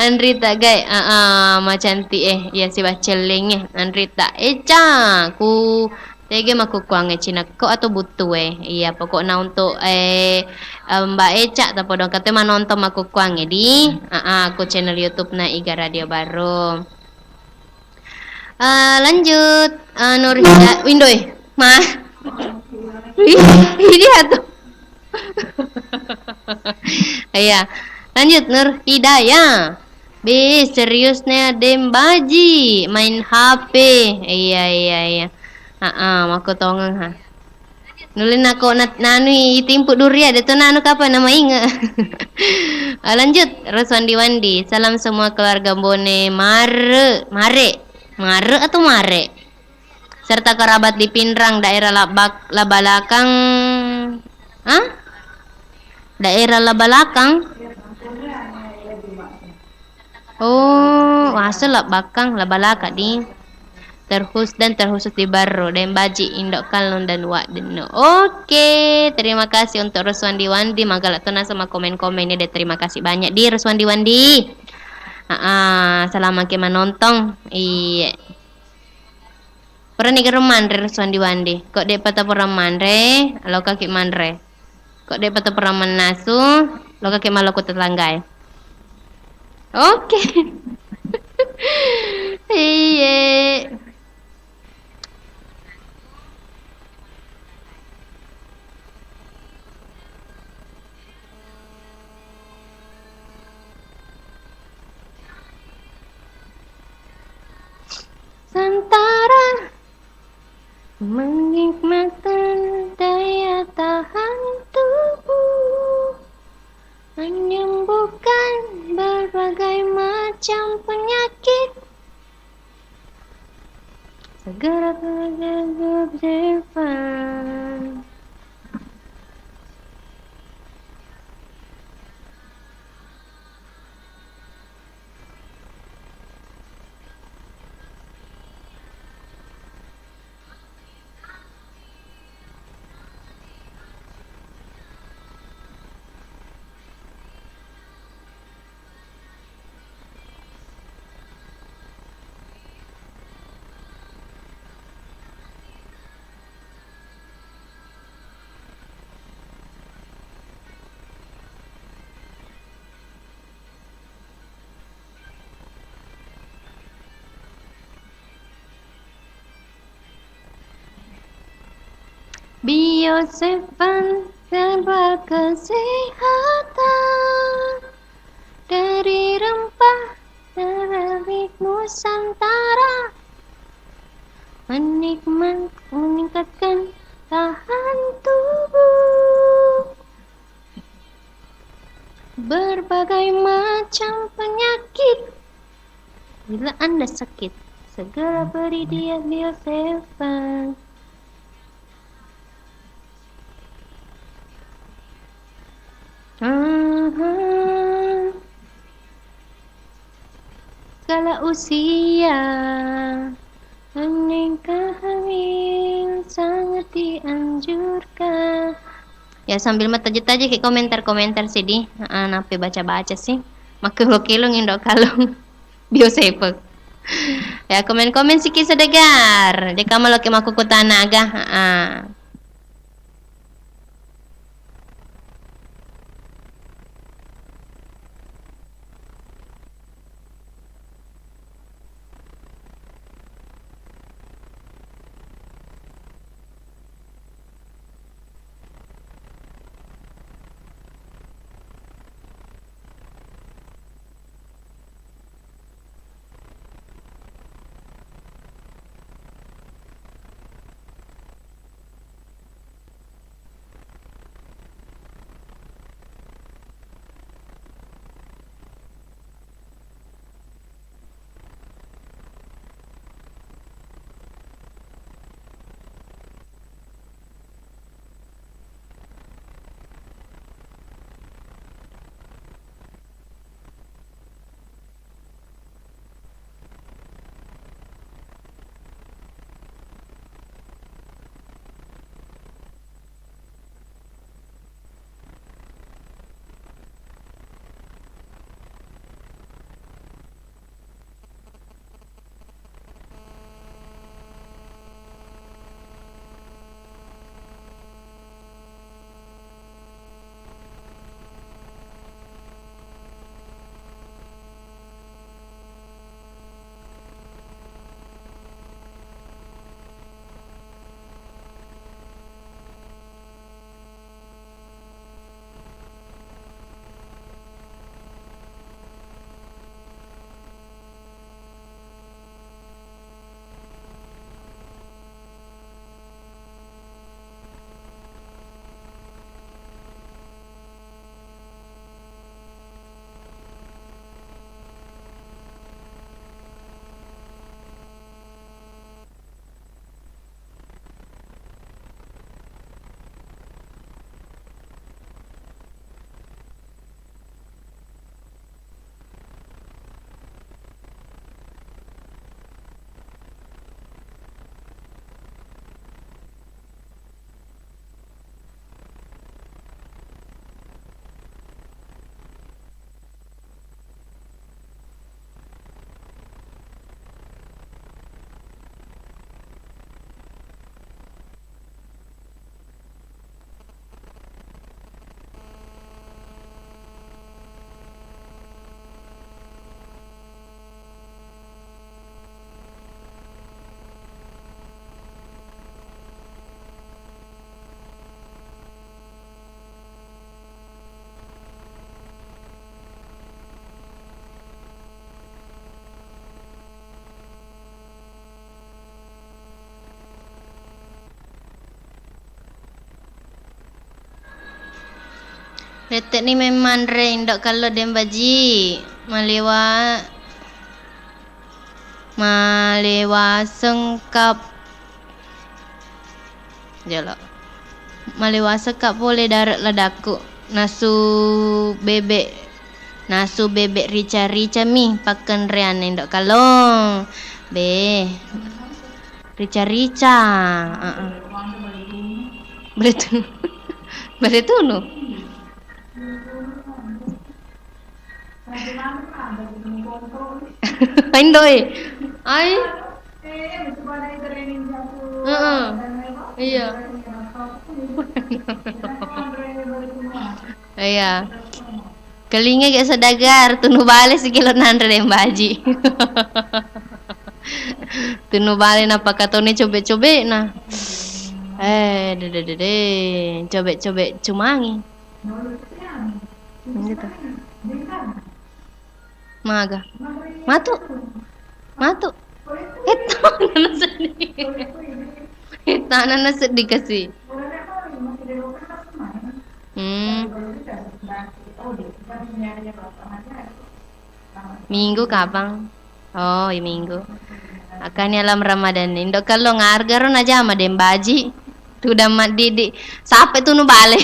Anrita gai, ah, ah, Macanti eh. Iya siba celleng eh. Anrita Eca. Ku tege makkukkuangnge cinekko atau buttu eh. Iya, pokokna untuk, eh, eh, Mbak Eca, tapodong kate manonton makkukkuangnge di, ah, ah, ku channel YouTube na Iga Radio Baru. Eh, lanjut, eh, Nur Hida-, Window, eh. Ma. Ih, ini atuh. Iya. Lanjut, Nur Hidayah. Be, seriusnya Deng Baji main H P. Iya, iya, iya. Heeh, makkutongeng ha. Nulle nako na-, nanui timpu duria, de to nanu kapang namainge. Ah, lanjut, Ruswandi Wandi. Salam semua keluarga Bone Mare, Mare. Mare atau Mare? Serta kerabat di Pinrang, daerah Labak-, Labalakang. Hah? Daerah Labalakang? Oh, wase Labalakang, Labalaka di. Terhus-, dan terkhusus di Barro, Deng Baji, Indo Kallong, dan Wak Denno. Oke, terima kasih untuk Ruswandi Wandi, magalak tona sama komen-komen ini deh. Terima kasih banyak di Ruswandi Wandi. Ah, ah, selama ki manontong. Iya. Purani garo manre Ruswandi Wandi. Kok de'pa tapura manre, lokaki manre. Kok de'pa tapura mannasu, lokaki maloko tetanggae. Oke. Iye. Santara menikmati daya tahan tubuh, menyembuhkan berbagai macam penyakit. Segera pergi ke Jepang. Bio Seven serba kesehatan, dari rempah terbaik Nusantara, menikmat, meningkatkan tahan tubuh. Berbagai macam penyakit. Bila Anda sakit, segera beri dia Bio Seven. Aha. Skala usia, menikah hamil sangat dianjurkan. Ya, sambil mataja-taja ki komentar-komentar sidi, ah, nape baca-baca sih. Makkelo-kelo ngindo kalong. Bio Seven. Ya, komen-komen siki sedegar. Jaka maloke makkukutana aga. Ah. Rette'ni memmanre Indo' Kallo Dembaji. Malewa, malewa sengkap. Jolo. Malewa sengkap pole dare' ladakku. Nasu bebek, nasu bebek rica-rica mi pakkenrean Indo' Kallo. Be. Rica-rica. Heeh. Bale tunu. Bale tunu. Indo' e. Ai. Heeh. Iya. Iya. Kelinga ge sedagar, tunu bale sikilo nanre Dembaji. Tunu bale napakatoni cobe-cobe'na. Eh, dede, dede, cobe-cobe cumangi. Gitu. Maga. Matu. Matu. Etta nana seddi. Etta nana seddi kasi. Hmm. Minggu kapang? Oh, iya Minggu. Akani alam Ramadan. Indo' Kallo ngargaro najama Dembaji. Tudang maddidi. Sape tunu bale.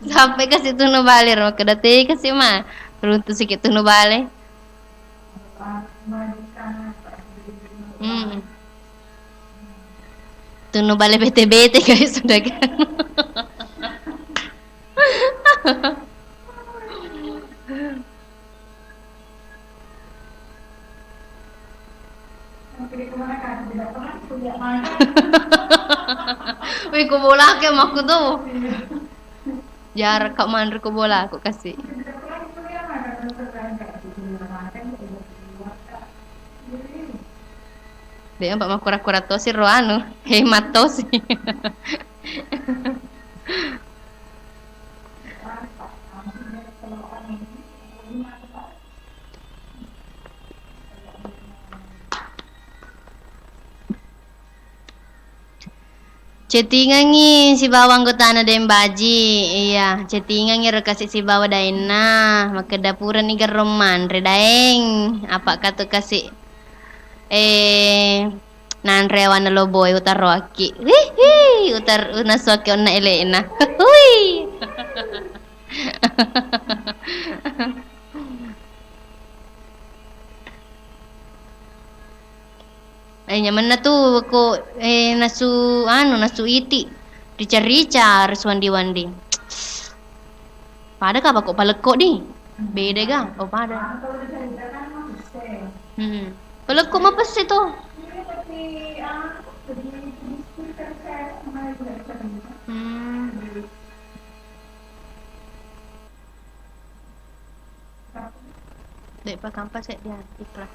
Sampai kasi tunu bale ro, makkeda te kasi ma. Runtu siki tunu bale. Hmm. Tunu bale bete-bete, guys, sudah kan. Wih, ku bolake makku tu. Jarak kak manre ku bola aku kasih. Dek, mbak mau kura-kura tosi ro anu, hemat tosi. Chattingangngi sibawa anggotana Daeng Baji. Iya, chattingangngi ro kasi sibawa daengna. Makkeda purani gerrong manre daeng. Apa katu kasi, eh, nanre awanna loboe utaroakki. Hihi, utar-, unasuakki onna ele'na. Hui. Eh, nyamenna tu ko, eh, nasu anu, nasu iti. Rica-rica, res wandi-wandi. Pada ka bako palekko di? Beda ga? Oh, pada. Hmm. Palekko mapesse to. Hmm. De'pa kampa seddi, ikhlas.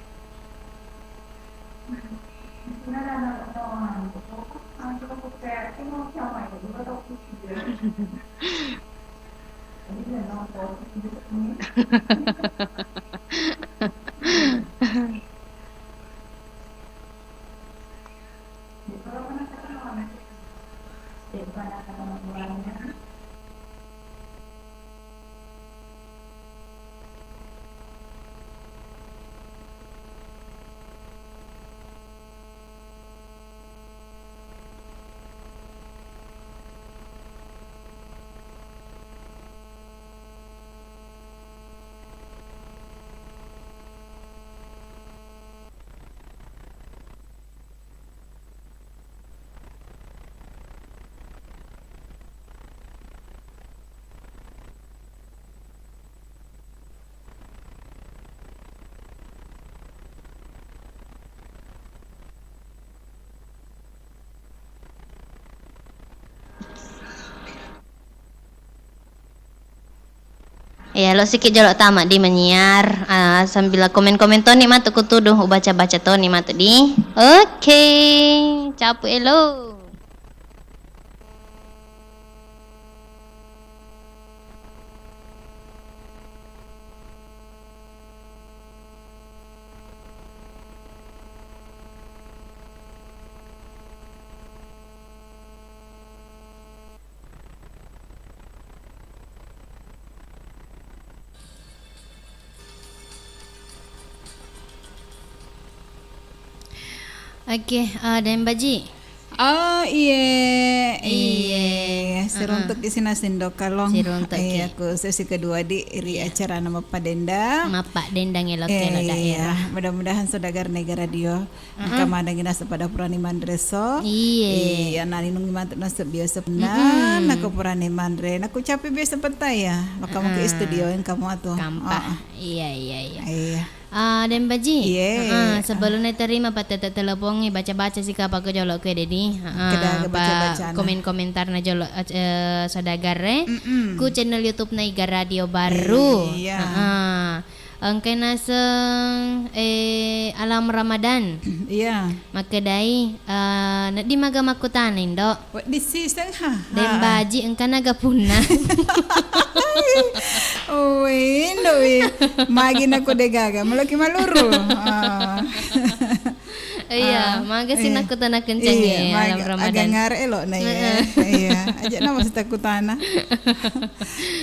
Iya, lo sikit jolo tama di menyiar, ah, sambil komen-komen toni matu kutudu, ubaca-baca toni matu di. Oke, capu elo. Oke, eh, Deng Baji. Oh, iye, Iye. iye. Heeh. Siruntuk di sini sendok kalong. Siruntuk Iya, ki. Aku sesi kedua di ri Iya. acara nama Padenda. Mappa dendang elok Eh, kelo iya. daerah. Mudah-mudahan saudagar Nega Radio. Heeh. Engka madangi naseng pada purani manreso. Iye. Iya, nalinungi matu naseng biasa pernah. Mm-mm. Nako purani manre. Nako capek biasa petai ya. Maka mungkin Heeh. studio yang kamu atuh. Kampa. Heeh. Iya, iya, iya. Iya. Ah, Deng Baji. Iye. Heeh, sebelum diterima patete telepongi, baca-baca sika pa ko jolo ke dedi. Heeh, Kedaga pa baca-bacana. komen-komentarna jolo, eh, saudagar e. Mm-mm. Ku channel YouTube Nega Radio Baru. Iya. Heeh. Engka naseng, eh, Alam Ramadan. Iya. Makkedai, eh, neddi maga makkutana, Indo? Wedding siseng, ha? Deng Ha. Baji engka naga punna. Oh, Indo, wi. Magi nako degaga, meloki maluru. Ah. Iya, Ah, maga sih iya. nakutana kenceng Iya, ya, maga, Alam Ramadan. Agak ngare elo na ya. Heeh. Iya, aja nama sih takutana.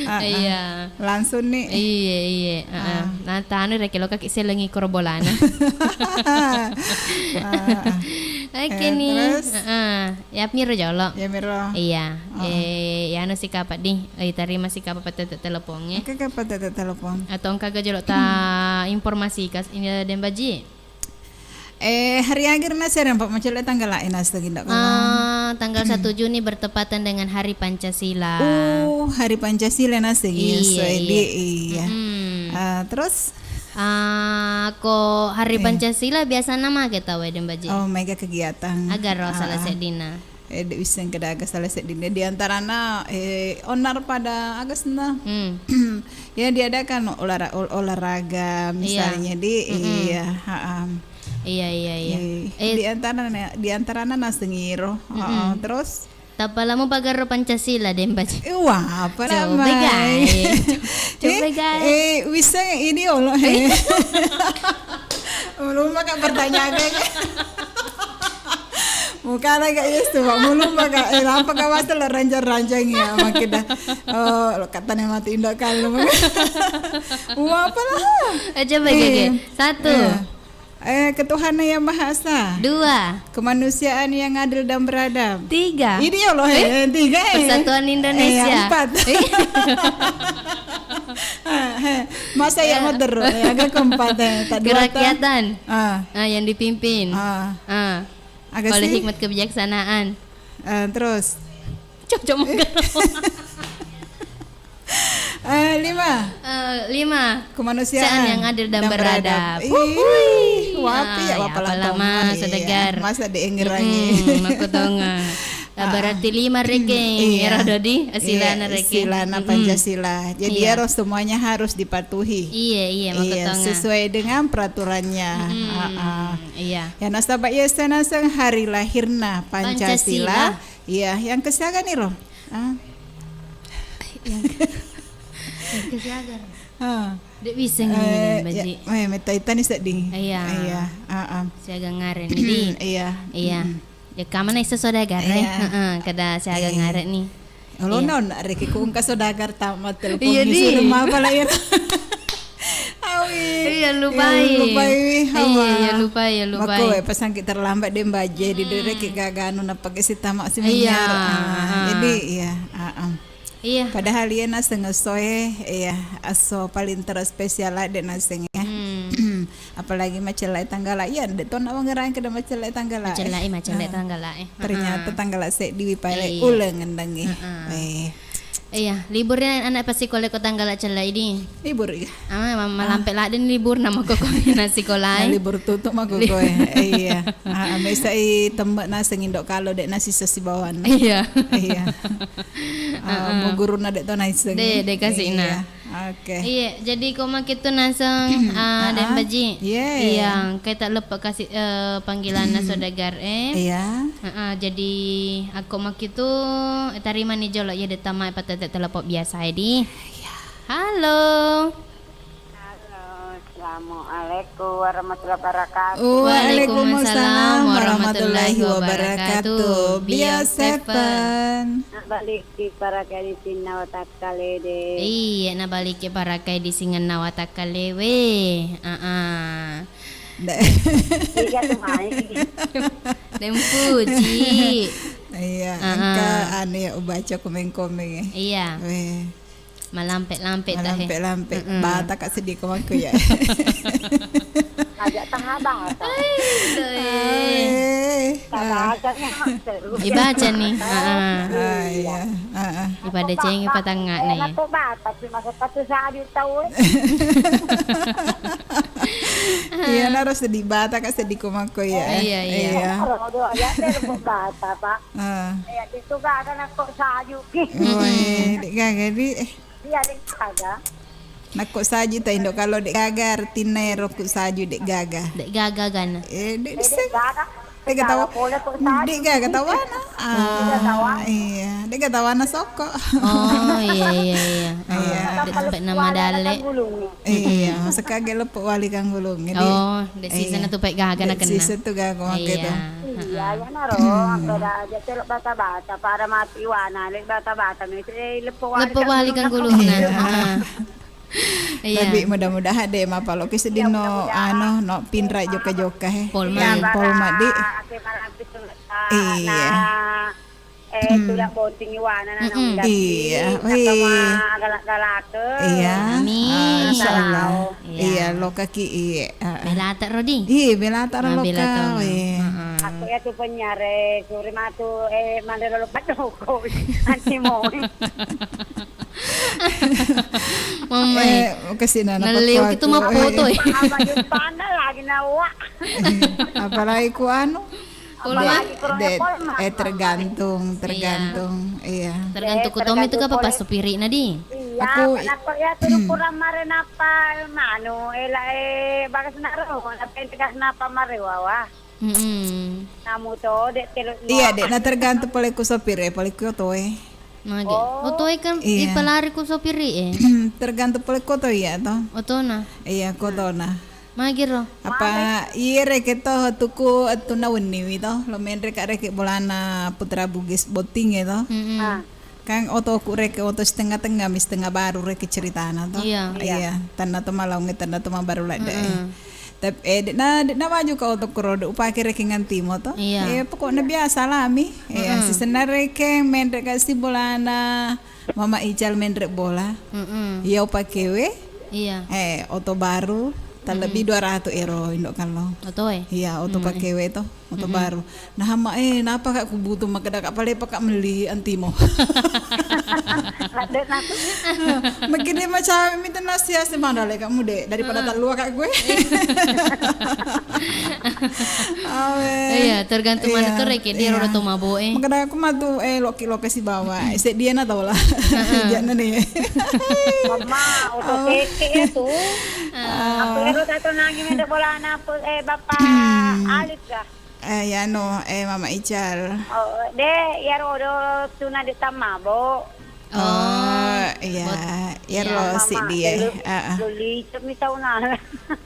Ah, ah. Iya. Langsung nih. Iya, iya. Heeh. Ah. Nah, tanu rek lo kaki selengi korobolana. Ah, ah. Oke Eh, nih. terus? Heeh. Ya miro jolo. Ya miro. Iya. Oh. Eh, ya anu sih kapat di. Eh, terima sih kapat patete teleponnya. Oke, kapat patete telepon. Atau engka ga jolo ta informasi kas ini Deng Baji. Eh, hari akhir naseng, Pak, macam tanggal lain naseng, Indo, kalau Ah, tanggal satu Juni bertepatan dengan Hari Pancasila. Oh, Hari Pancasila naseng, iya, Iya, so, iya. di, iya. Mm-mm. Ah, terus? Ah, ko Hari Iya. Pancasila biasa nama kita we Deng Baji. Oh, mega kegiatan. Agar ro Ah, salah ah. sedina. Eh, de wiseng kedaga salah sedina. Di antarana, eh, onar pada agasna. Hmm. Ya, diadakan olara-, ol-, olahraga Iya. misalnya di, Mm-mm. iya, ha-am. Iya, iya, iya. Eh, Eh, di antarana, di antarana nasengiro. Mm-mm. Heeh, terus? Tapalamu pagarro Pancasila, Deng Baji. Eh, wah, apa Coba namanya? gae. Coba Eh, gae. eh, wiseng ini olo, eh. Belum pakai pertanyaan kayaknya. Mukana kak Yesus, Pak. Mulung maka, eh, apa kak masa lo ranjang-ranjang ya, makin dah. Oh, lo katanya mati indah kalau. Wah, apa lah? Eh, coba, Iya. Gege. Satu. Iya. Eh, ketuhanan yang Maha Esa. Dua. Kemanusiaan yang adil dan beradab. Tiga. Ini ya Allah, Eh? eh, tiga, eh. Persatuan Indonesia. Eh, yang empat. Eh. Eh, eh. Masa yang Eh. modern, eh, agak keempat, eh. Tak dua, tak? Kerakyatan. Ah. Ah, yang dipimpin. Ah. Ah. Agak Oleh sih? hikmat kebijaksanaan. Eh, terus? Cocok menggarong. Eh, lima. Eh, lima. Kemanusiaan Kemanusiaan yang adil dan dan beradab. beradab. Ih, Wuhui. wapi ya, Ah, ya, wapalang apalah, tonggo. Mas, Iya, sedegar. Masa dienggerangi. Mm-mm, mako tonga. Ah, Ah. berarti lima reke. Iya. Ero dodi, Iya, silana reke. silana Mm-mm. Pancasila. Jadi, Iya. harus semuanya harus dipatuhi. Iya, iya, mako Iya, tonga. sesuai dengan peraturannya. Mm-mm. Ah, ah. Iya. Ya, nasaba iya senaseng hari lahirna Pancasila. Pancasila. Iya, yang kesiaga nih, Ro. Ah. Yang ke-, yang kesiaga. Ah. Dek bisa Eh, nih, ya, Baji. eh, meta itani sedding. Iya. Iya, ah, ah. Siaga ngaren, jadi. Iya. Iya. Mm-mm. Ya, kamana iso saudagar, eh? Iya. Heeh, kada siaga Iya. ngaren nih. Kalau Iya. non, reki ku engka saudagar tamat telepon Iya, di. Suruh apa lah, ya? Awi. Iya, lupai. Iya, lupai, wi, Iya, hawa. iya, lupai, iya, lupai. Mako, eh, pesan kita terlambat deh, Baje, di Mm-mm. derek kita ganu, napa ke si tamak si Iya, menyiar. Ah, ah. jadi, iya, ah, ah. Iya. Padahal iya naseng esso e, iya, esso paling terspesial lah dek naseng ya. Hmm. Apalagi macellai tanggala, iya, dek tona wangerang keda macellai tanggala. Macellai, macellai Ah. tanggala, eh. Ternyata Heeh. tanggala seddi wi pale Iya. uleng ngendangi. Heeh. Eh. Iya, libur ya anak pas sekolah ko tanggala cellai di. Libur, iya. Ah, ma-, malampe ladde libur nama ko ko na sekolah, Nah, eh. libur tutup mako Li- koe. Iya. Ah, mesa i tembe naseng indo kalo dek nasi sesi bawan. Iya. Iya. Ah, Heeh. mu guruna dek to naiseng. Dek, dek kasih Iya. nah. Oke. Iya, jadi ko makitu naseng, ah, Ah, dan ah. Baji. Iya. Iya, engka tak lepa kasih, eh, panggilanna saudagar, eh. Iya. Heeh, jadi akko makitu, eh, tarimani jolo, iya, dek tama patete telepon biasa, eh, di. Iya. Halo. Halo, assalamualaikum warahmatullahi wabarakatuh. Waalaikumsalam warahmatullahi wabarakatuh. Bia Seven. Nak balik di parakai di sinna watakkalede. Iya, na balik ke parakai di singenna watakkalewe. Aa. Iya, tu mai. Dempuji. Iya, ah, engka ah. Anu ya, ubaca komen-komen ya. Iya. Weh. Malampe-lampe tahe. Malampe-lampe. Mm-mm. Bata ka seddi ko makku ya. Aja taha bata. Ai, loe. Ai. Tabaca ni, seru. Ibaca ni. Heeh. Ah, iya. Heeh. Ipada cengi patangnga na ya. Nako bata, cuma satu saju tau. Iya, naro seddi bata ka seddi ko makku ya. Iya, iya. Iya. Kalau dia ada bata, Pak. Ah. Iya, itu gak ada nako saju. Woi, dek gaga di. Iya, dek gaga. Nakko saju ta indo, kalau dek gaga artinna ero ku saju dek gaga. Dek gaga gana. Eh, dek disseng. Dek gaga. Dek gaga tawa. Dek gaga tawana. Ah, iya. Dek gaga tawana sokko. Oh, iya, iya, iya. Iya. Ah, dek sampai nama dalle. Iya, masa kage lepo wali kanggulung. Jadi, oh, dek siseng tu pek gaga na kena. Siseng tu gaga make tu. Iya, iya, naro. Angka da aja telok bata-bata, pada mati wana, lek bata-bata, mesti lepo wali kanggulung. Lepo wali kanggulung na. Iya. Tapi mudah-mudahan deh, mapaloki sedih no, anu, no pinra joka-joka he. Pol mai. Pol madi. Iya. Eh, tudak bonting iwana na. Iya. Wih. Galak-galak. Iya. Amin. Ah, insyaallah. Iya. Iya, lokaki iye. Ah, ah. Belata rodi. Iya, belata ro loka. Wih. Aku ya tu penyare, suri matu, eh, mandero lo padoko. Anti moi. Mama, eh, kasi na naleo itu mappoto, eh. Apa jumpa anda lagi nawa? Apalagi ku anu. Apalagi ku de, eh, tergantung, tergantung, iya. Tergantung ku Tommy tu kapa pas supiri na di. Iya, aku ya tu kurang mare napa manu, ela, eh, bagas naro, napa yang tegas napa mare wawa. Mm-mm. Namu to, dek telu. Iya, dek, na tergantung pole ku sopir e, pole ku oto e. Mage. Oh. Oto e kan ipalari ku sopir e. Tergantung pole ku oto iya to. Otona. Iya, ku otona. Mage ro. Apa iya reke to tuku ettunna wenni wi to. Lo menre ka reke bolana Putra Bugis Botting e to. Mm-mm. Ah. Kan otoku reke oto setengah-tengah mi, setengah baru reke ceritana to. Iya. Iya, tanna to malaunge, tanna to mabaru ladde. Heeh. Tapi, eh, de'na, de'na maju ka otoku ro, de upake reke ngantimo to. Iya. Eh, pokokna biasa lami. Iya, sisenna reke menre kasi bolana Mama Ical menre bola. Heeh. Iya, upakewe. Iya. Eh, oto baru, terlebih dua ratus euro indo kallo. Oto e? Iya, oto pakewe to. Oto baru. Nah, Ama, eh, napa ka kubutuh makkeda ka pale pa ka melli antimo. Ladde naku. Makkeda macawe mi tenna sia-sia mandale ka mude daripada tallua ka gue. Awe. Iya, tergantung mana tu reke dia roda to mabo e. Makkeda aku matu, eh, loki-loki sibawa. Eh, seddiana tau lah. Jangan nih. Mama, oto teke ya tu. Apa ero tato nangi mende bolana apa, eh, Bapak Alif kah? Eh, ya no, eh, Mama Ical. Oh, de, iyaro do tuna de tamabo. Oh, iya, iyaro si dia. Heeh. Luli cek mi tauna.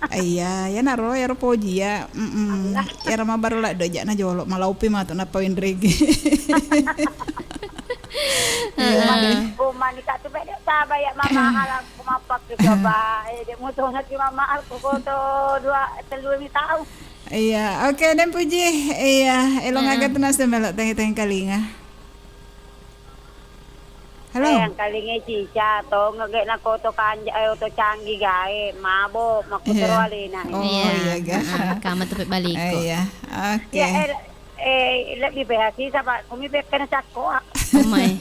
Iya, ya naro, iyaro poji ya. Mm-mm. Iyaro mabaru la do jana jolo, malaupi matu napa winrigi. Iya. Umani, umani ka tu pede saba ya mama halak. Ku mappakke coba, eh, de mutu ngerti mama aku koto dua, telu mi tau. Iya, oke, den puji. Iya, elong aga tu nase melok teng-teng kalinga. Halo. Eh, yang kalinga cica, to ngege na koto kanja, eh, oto canggih gae, mabo, makku tero alena. Oh, iya ga. Heeh, kama tu pe balik ko. Iya, oke. Ya, eh, Eh, lebbi pehasi saba kumi pekkana cakko, ah. Umai.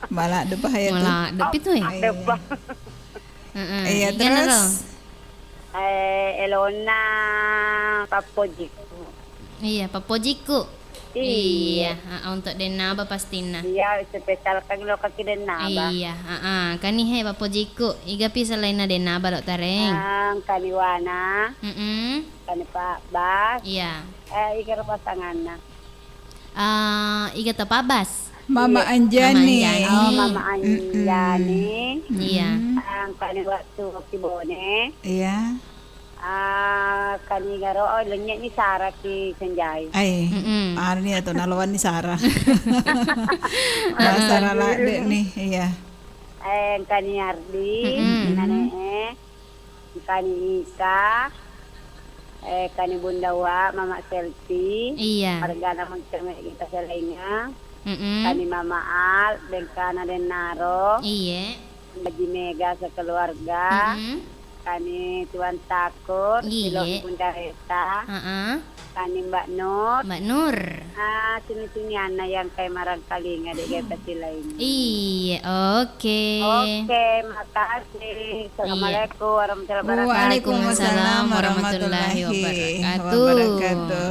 Mala de bahaya tu. Mala de pitu e. Iya. Heeh. Iya, terus? Eh, elona pappojiku. Iya, pappojiku. Iya. Iya, heeh, untuk dennaba pastinna. Iya, spesial kan lo kaki dennaba. Iya, heeh. Kani he pappojiku. Iga pi selainna dennaba lo tareng. Ah, kani wana. Heeh. Kani Pak Bas. Iya. Eh, iga ro pasanganna. Eh, iga to Pak Bas? Mama Anjani. Mama Anjani. Oh, Mama Anjani. Iya. Angkani waktu ki Bone. Iya. Ah, kani garo, oh, lenye ni Sara ki Senjai. Ai, anu ni atau nalawan ni Sara. Sara la de ni, iya. Eh, angkani Ardi, nane, eh. Engkani Ika. Eh, kani Bunda Wa, Mama Selfie. Iya. Wargana Mengkeme kita selainnya. Mm-mm. Kani Mama Al, Bengkana Dennaro. Iye. Haji Mega sekeluarga. Mm-mm. Kani Tuan Takut, Iye. Silong Bunda Reta. Heeh. Kani Mbak Nur. Mbak Nur. Ah, sini-sini anak yang kayak marangkalinga dek kita selain. Iya, oke. Oke, makasih. Assalamualaikum warahmatullahi wabarakatuh. Waalaikumsalam warahmatullahi wabarakatuh.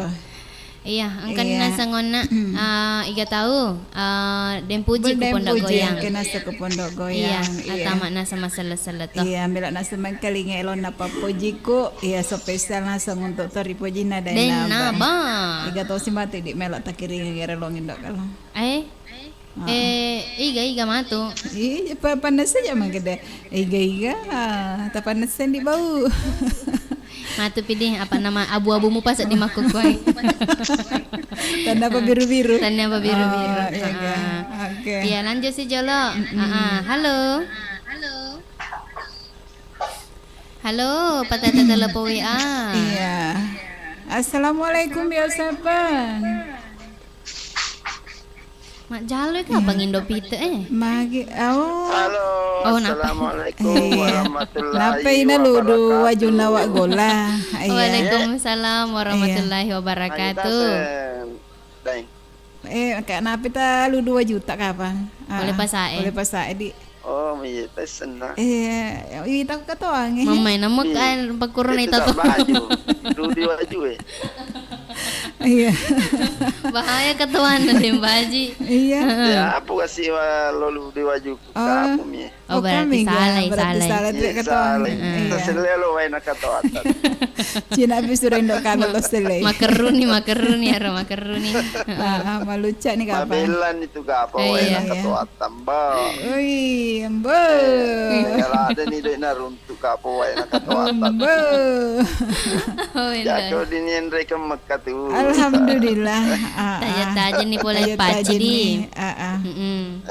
Iya, engkani naseng onna, ah, iga tau, ah, Deng Puji ku Pondok Goyang. Engkana naseng ku Pondok Goyang. Iya, atama naseng maselle-selle to. Iya, melo naseng mengkalinga elonna pappojiku. Iya, spesial naseng untuk tori pojina Deng Naba. Iga tosi mati di melo takiringa gere longin dok kalau. Eh, Eh, iga-iga matu. Iya, pa-, pannas saja mangkede. Iga-iga, ah, tapannas sendi bau. Matu pidi, apa nama abu-abumu pas di makkukkuai. Tanda apa biru-biru? Tanda apa biru-biru? Oh, iya, iya. Ah. Oke. Iya, lanjut si jolo. Mm-mm. Ah, ah. Halo. Halo, patata telepon W A. Iya. Assalamualaikum, ya Sapan. Majjalo ka apa ngindo pite, eh? Magi, oh. Halo, oh, napa? Assalamualaikum warahmatullahi wabarakatuh. Iya. Napa ina ludu wajunna wa gola? Iya. Waalaikumsalam warahmatullahi wabarakatuh. Iya. Magi taseng. Dai. Eh, ka napa ta ludu wajuta kapang? Ah, boleh pasae. Boleh pasae di. Oh, iya, pesen, nah. Eh, ita ku katoang, eh. Mamae, namu kan pakurun ita tu. Baju. Dudi baju, eh. Iya. Bahaya katoang dan baji. Iya. Heeh. Ya, apa kasih wa lo dudi baju ku kamu, mi. Oh, berarti kami, ya, salah, berarti salah. Salah tu katoang. Iya. Iya. Taselle lo wae na katoang. Cina pi surendo kami lo selle. Makerruni, makerruni, aro makerruni. Heeh. Ah, ah, malucak ni kapang. Mabelan itu kapang wae na katoang. Tambah. Ui, embo. Eh, kalau ada ni dek naruntuk kapo wae na katoata. Embo. Oh, iya. Jako dinienre ke Mekah tu. Alhamdulillah. Ah, ah. Taja-taja ni pole paci di. Ah, ah. Mm-mm.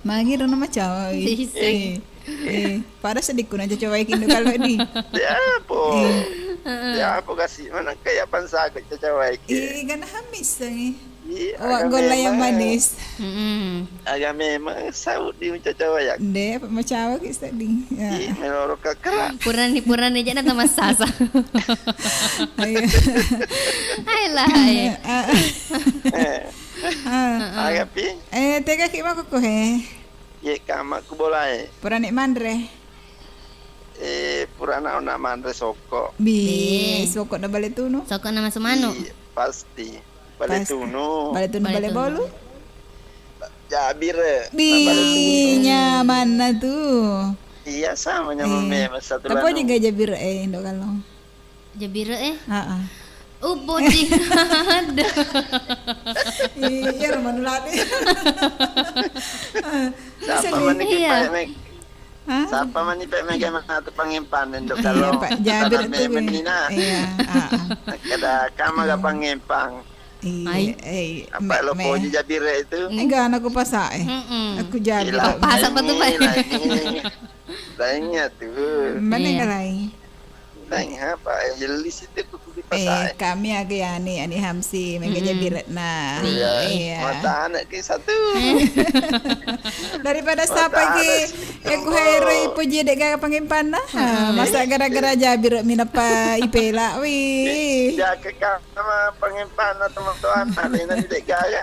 Magi rono macawa, wi. Sisi. Eh. Eh, pada sedikku na caca wae kindo kalau di. Ya apa? Eh. Ya apa kasih? Mana kayak pansa ke caca wae ki? Eh, gana hamis sangi. Iya, awak gola yang manis. Mm-mm. Aga memang saut di caca wae. De, apa macawa ki seding. Ya. Iya, meloro kakara. Purani, purani aja na tamasasa. Ayo. Hai lah, hai. Eh, ah. Eh. Ah. Aga pi? Eh, tega ki mako ko he. Ye, kama ku bolae. Purani manre. Eh, purana ona manre soko. Bi, soko na bale tunu. Soko na masu manu. Iya, pasti. Bale tunu. Bale tunu, bale bolu. Jabir. Bi, nyamanna tu. Iya, sama nyaman memang satu lanu. Tapi juga Jabir, eh, Indo kalau. Jabire, eh? Heeh. Upo ci. Aduh. Iya, ro manulade. Sapa mani ki Pak Mek? Hah? Sapa mani Pak Mek yang mana tu pangimpan, Ndok, kalau Pak Jabir tu, Mek, Menina. Iya, heeh. Kada kama ga pangimpan. Iya, eh, apa lo poji Jabire itu? Enggak, anakku pasak, eh. Mm-mm. Aku Jabir. Pasak apa tu, Pak? Lainnya tu. Mana yang lain? Nang apa? Jelis itu kudu dipasai. Eh, kami aga yani, ani Hamsi, mega Jabir na. Iya. Iya. Mata anak ke satu. Daripada sapa ki, eh, ku hero ipo je dek gaga pangimpanna. Masa gara-gara Jabir minapa ipela, wih. Jaga kama pangimpanna teman-teman, alena dek gaga.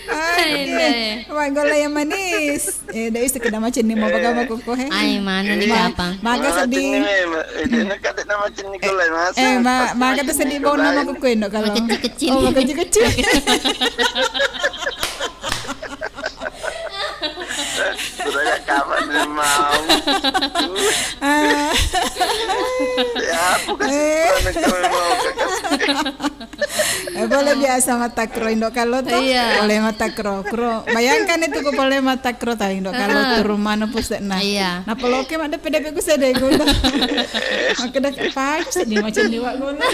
Hai, deh. Wah, gola yang manis. Eh, dai, sekedar macam ni mau pakai apa kuku, he? Ai, mana ni kapang? Maka sedih. Eh, ma-, maka tu sedih bau nama kuku, Ndok, kalau. Kecil-kecil. Oh, kecil-kecil. Sudah ya, kapan ni mau? Ah. Ya, aku kasih. Eh. Mana kau mau kasih? Eh, Pole biasa matakro Indo Kalo to. Iya. Pole matakro, kro. Bayangkan itu ko pole matakro ta Indo Kalo turun mano pusetna. Iya. Nappa loke maddeppe-deppe ku sedde gula. Makkeda pacu seddi macam liwa gula.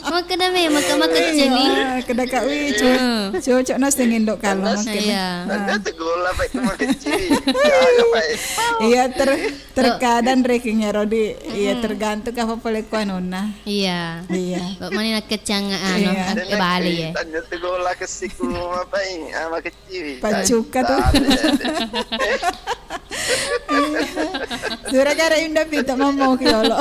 Makkeda me, maka-, makecci ni. Iya, keda ka wi, co-, cocok na sing Indo Kalo makkeda. Iya. Anda tegola baik makecci. Jaga baik. Iya, ter-, terkadang rekeng ya Rodi. Iya, tergantung apa pole ku anunna. Iya. Iya. Kok mani nakkeccang anu, iya, eh, bali ya. Tanya tegola kesiku apa ini? Ah, makecci. Paccuka tu. Sura kare Indo Pito mamau ki olo.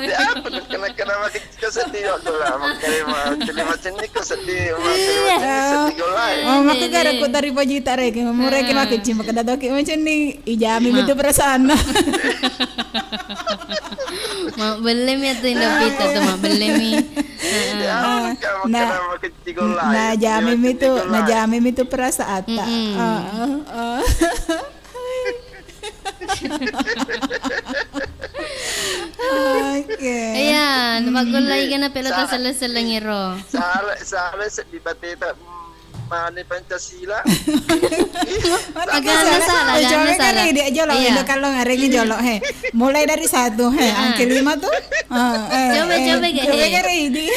Ya, apa kena-kena makecci seddi waktu lah. Makanya mau terima sini kok seddi, mau terima sini seddi gol lain. Oh, maka gara ku tari pajita reke, mau reke makecci, maka datoki macam ni, ijami itu perasaan. Mabbelle mi atu Indo Pito tu, mabbelle mi. Iya, nah, makecci gol lain. Nah, jami mi tu, nah, jami mi tu perasaan ta. Heeh, heeh. Oke. Iya, maggollai gana pela ta selleng-selleng ero. Sala, sala seddi pateta. Mane Pancasila. Agak salah, agak salah. Coba kan dia jolo, Indo Kalo ngarengi jolo, he. Mulai dari satu, he, angke lima tu. Coba, coba, coba kan ini.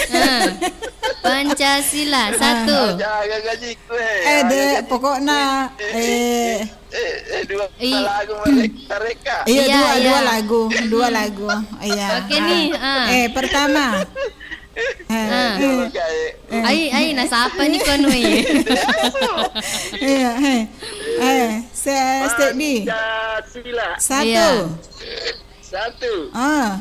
Pancasila satu. Jaga gajiku, he. Eh, de, pokokna, eh, eh, dua lagu mereka. Iya, dua, dua lagu, dua lagu. Iya. Oke nih. Eh, pertama. Eh, eh. Ai, ai, nasapa ni kono e? Iya, eh. Eh, se-, seddi. Pancasila. Satu. Iya. Satu. Ah.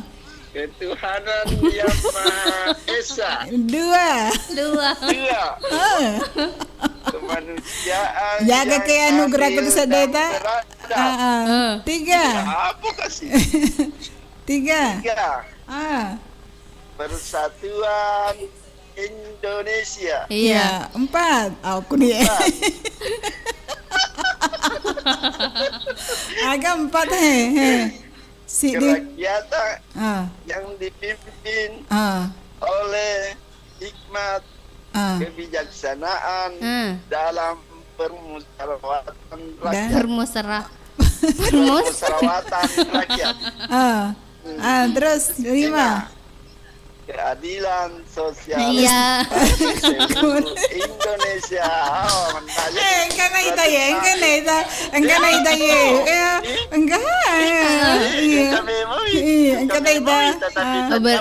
Ketuhanan Yang Maha Esa. Dua. Dua. Dua. Ah. Kemanusiaan. Jaga yang ke anu gerak adil itu sedeta. Dan beradab. Ah, ah. Ah. Tiga. Ya, apa kasih? Tiga. Tiga. Ah. Persatuan Indonesia. Iya. Ya, empat. Aku nih. Empat. Agak empat, he, he. Si di- Kerakyatan, ah, yang dipimpin, ah, oleh hikmat, ah, kebijaksanaan, hmm, dalam permusyawaratan rakyat. Permusara-, permus-, permusyawaratan rakyat. Ah. Hmm. Ah, terus lima. Lima. Keadilan sosial, iya, bagi seluruh Indonesia. Oh, mantap. Eh, engka naita ye, engka naita, engka naita ye. Ya, engka, ya. Iya. Iya, engka naita.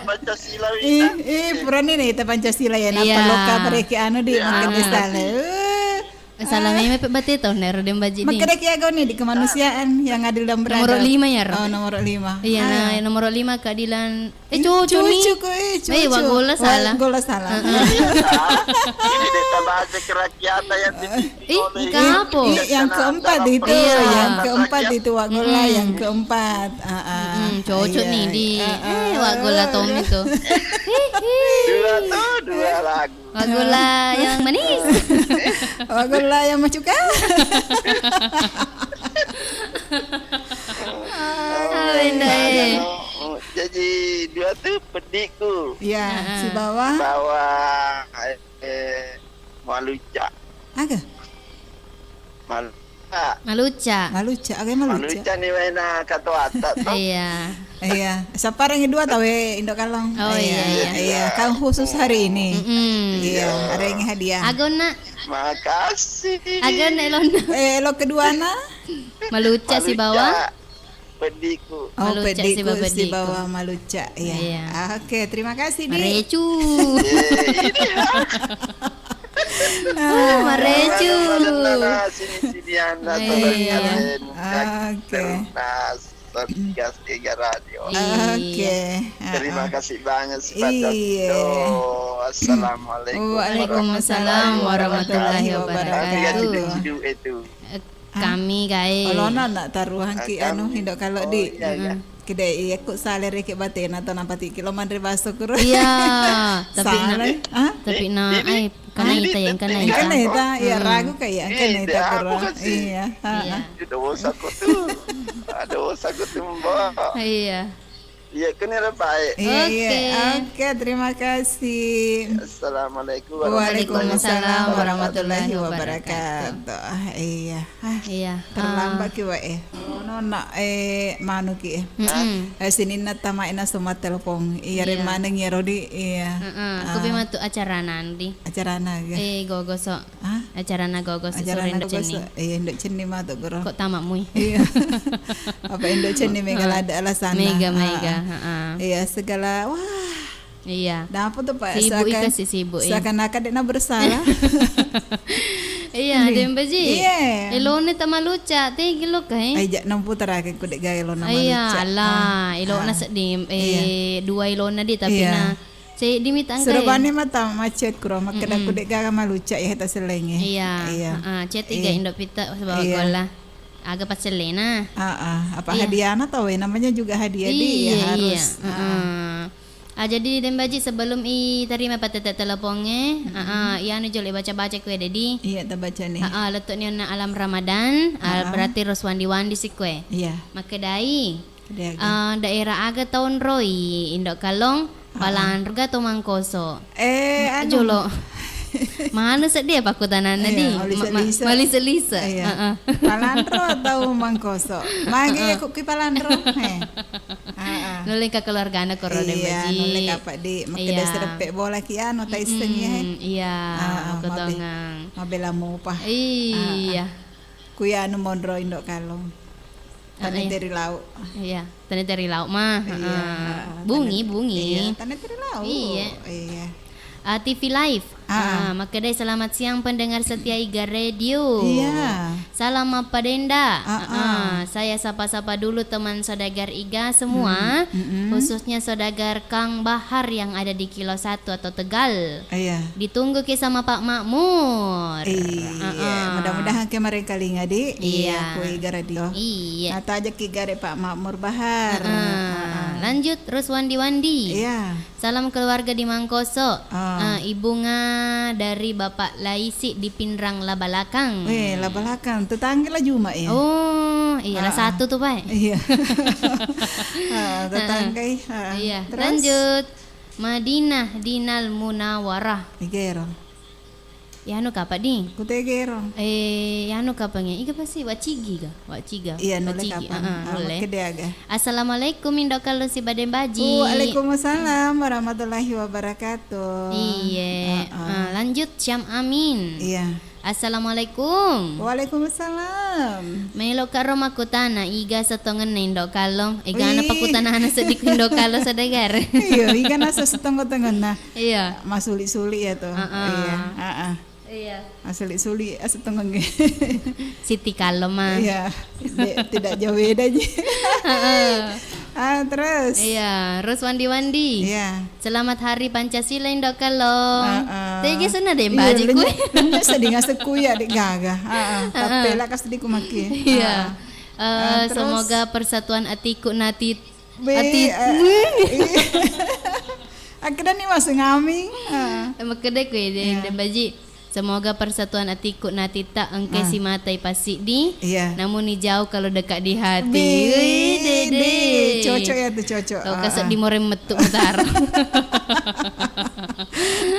Pancasila. Ih, ih, purani naita Pancasila ya, napa loka pareki anu di makan desa le. Salah meme pe bate tau nero dem baji ni. Makkeda ki aga ni di kemanusiaan yang adil dan beradab. Nomor lima ya, Ro? Oh, nomor lima. Iya, nah, nomor lima keadilan. Eh, cucu ni. Cucu, eh, cucu. Eh, wa gola salah. Wa gola salah. Heeh. Ini desa bahasa kerakyatan yang dipimpin oleh, ih, yang keempat itu, iya, yang keempat itu wa gola, yang keempat. Ah, ah. Mm-mm, cocok ni di, eh, wa gola Tommy tu. Dua tu, dua lagu. Wa gola yang manis. Wa gola yang macuka. Ah, benda, eh. Jadi dua tu peddiku. Ya, sibawa. Sibawa, eh, malucca. Aga? Malucca. Malucca. Malucca, aga malucca? Malucca ni waena katoatta to. Iya. Iya. Sapparengngi dua tau e, Indo Kalong. Oh, iya, iya. Iya, kan khusus hari ini. Mm-mm. Iya, arengngi hadiah. Agonna. Makasih. Agonna elonna. Eh, elo keduana? Malucca sibawa. Peddiku. Oh, malucca peddiku sibawa peddiku. Sibawa malucca, iya. Iya. Ah, oke, terima kasih, Di. Marecu. Ah, marecu. Sini-sini anda. Iya. Oke. Satgas Tiga Radio. Iya. Oke. Terima kasih banyak, Sifatah. Iya. Assalamualaikum. Waalaikumsalam warahmatullahi wabarakatuh. Itu. Kami gae. Olona na taruhangki anu Indo Kalo, Di. Kede iya ku sale reke batena to napati ki lo manre baso kuro. Iya, tapi na, tapi na, ai, engkana ita ya, engkana ita. Engkana ita, iya, ragu ka iya, engkana ita kuro. Iya. Ada dosa ko tu. Ada dosa ko tu, Mbak. Iya. Iya, kene baik. Iya, iya. Oke. Oke, terima kasih. Assalamualaikum warahmatullahi Waalaikumsalam warahmatullahi wabarakatuh. Wabarakatuh. Ah, iya. Ah, Iya. Terlambat ki wae. Oh, nona, eh, manu ki, eh. Mm-mm. Eh, sininna tamaina semua telepon. Iya, Iya. Re maneng ya, Rodi. Iya. Heeh. Ah. Kupi matu acarana, Di. Acarana, ga? Eh, gogoso. Ah? Acarana gogoso, Acarana sore Indo' gogoso. Cenning. Iya, Indo' Cenning matu, guru. Kok tama mui? Iya. Apa Indo' Cenning mega Ah. lada alasanna. Mega, Ah, mega, ah. Heeh. Iya, segala, wah. Iya. Nah, apa tuh, Pak? Sibuk Seakan, ika sih, sibuk, iya. Seakan-akan dia bersalah. Iya, Ndi. Ada yang baji. Iya. Elone tamaluca, tegi lo kai. Ai, ja, nampu terakhir ku dek gaya elona Iya, maluca. Alah, Ah, elona ah. Sedih, eh, Iya. Dua elona di, tapi Iya. Nah, Ceddi mi tangkai. Surabane mata macet kuro, makkeda Mm-mm. ku dek gaga maluca ya heta sellengnge. Iya. Iya. Heeh, cet iga Iya. Indo' Pita sebab Iya. golla. Aga paccellena. Heeh, apa Iya. hadiahna tau, eh, namanya juga hadiah, Di, ya Iya, harus. iya. Heeh. Heeh. Ah, jadi Dembaji, sebelum i terima patete telepongnge, Mm-mm. heeh, ianu jolo baca-baca kue, Dedi. Iya, tabaca nih. Heeh, lettu' ni onna Alam Ramadan, al-, Heeh. Berarti ros wandi-wandi si kue. Iya. Makkedai, De'ga. Eh, daerah aga taonroi, Indo' Kallong, Ah, ah. Palanro ga to Mangkoso? Eh, Nah, anu. Jolo. Manu seddi ya pakkutananna Iya, di? Ma-, ma-, malise-lise. Malise-lise. Iya. Heeh. Palanro atau Mangkoso? Mage Heeh. Ku ki Palanro. He. Heeh. Nulle ka keluargana koro Iya, Dembaji. Nulle ka apa di, makkeda Iya. Sereppe bola ki anu, taisseng ya, he. Mm-mm, iya, Ah, ah, aku mabe-, tongang. Mabela mupa. Iya. Ah, ah. Ku ya anu monro Indo' Kallong. Tanete ri lau. Iya, tanete ri lau mah. Iya, heeh. Heeh, Bungi, tanete, bungi. Iya, tanete ri lau. Iya. Iya. Ah, T V Live. Ah. Ah, makkedai, "Selamat siang pendengar setia Iga Radio." Iya. Salam mappadenda. Ah, ah. Ah, saya sapa-sapa dulu teman saudagar Iga semua, Mm-mm, mm-mm. Khususnya saudagar Kang Bahar yang ada di Kilo Satu atau Tegal. Iya. Ditunggu ki sama Pak Makmur. Iya, Heeh. Mudah-mudahan ke merengkalinga, Di. Iya. Iya, ku Iga Radio. Iya. Nataja ki gare Pak Makmur Bahar. Heeh. Heeh. Lanjut, terus Wandi-Wandi. Iya. Salam keluarga di Mangkoso. Ah. Eh, Ibunga dari Bapak Laisi di Pinrang Labalakang. Weh, Labalakang. Tetangga lah Juma ya? Oh, iya, lah Ah, ah. Satu tuh, Pak. Iya. Ah, tetangga, Heeh. Ah, ah. Iya, terus? Lanjut. Madinah Dinal Munawarah. Igero. Yanu kapa di? Kutegero. Eh, yanu kapangnge? Iga pasti Wacigi ga? Waciga. Iya, nulle Wacigi. Kapan? Heeh, ah, nulle. Makkeda aga. Assalamualaikum, Indo Kallong sibawa Dembaji. Waalaikumsalam warahmatullahi wabarakatuh. Iye. Heeh. Ah, lanjut, Syam Amin. Iya. Assalamualaikum. Waalaikumsalam. Meloka ro makkutana, iga settongenna Indo Kallong? Egana Wih. Pakkutanana seddi ku Indo Kallong saudagar. Iya, iga nasa settongo-tongenna. Iya. Masuli-suli ya tuh. Heeh. Iya, heeh. Iya. Masuli-suli, ah, settongengnge. Siti Kallong mah. Iya. De-, tidak jauh beda ji. Heeh. Ah, terus? Iya, terus Wandi-Wandi. Iya. Selamat Hari Pancasila, Indo Kallong. Heeh. Tegi senna deh, Iya, Mbak Aji, lenye-, kue. Lenye seddi ngaseng kuya, dek gaga. Heeh. Heeh. Tapi lah kas di ku maki. Iya. Heeh. Eh, Ah, terus? Semoga persatuan atiku nati-, Be-, ati-, eh, iya. Akhirnya nih masuk ngaming. Heeh. Eh, makkeda ku ya, Iya. Dembaji. Semoga persatuan atiku natitta engka Ah. simatai passiddi, Iya. namun ni jauh kalau dekat di hati. Be-, Wih, dede. De-, cocok ya tuh, cocok. Tau Ah, kasek ah. di moreng metu mutaro.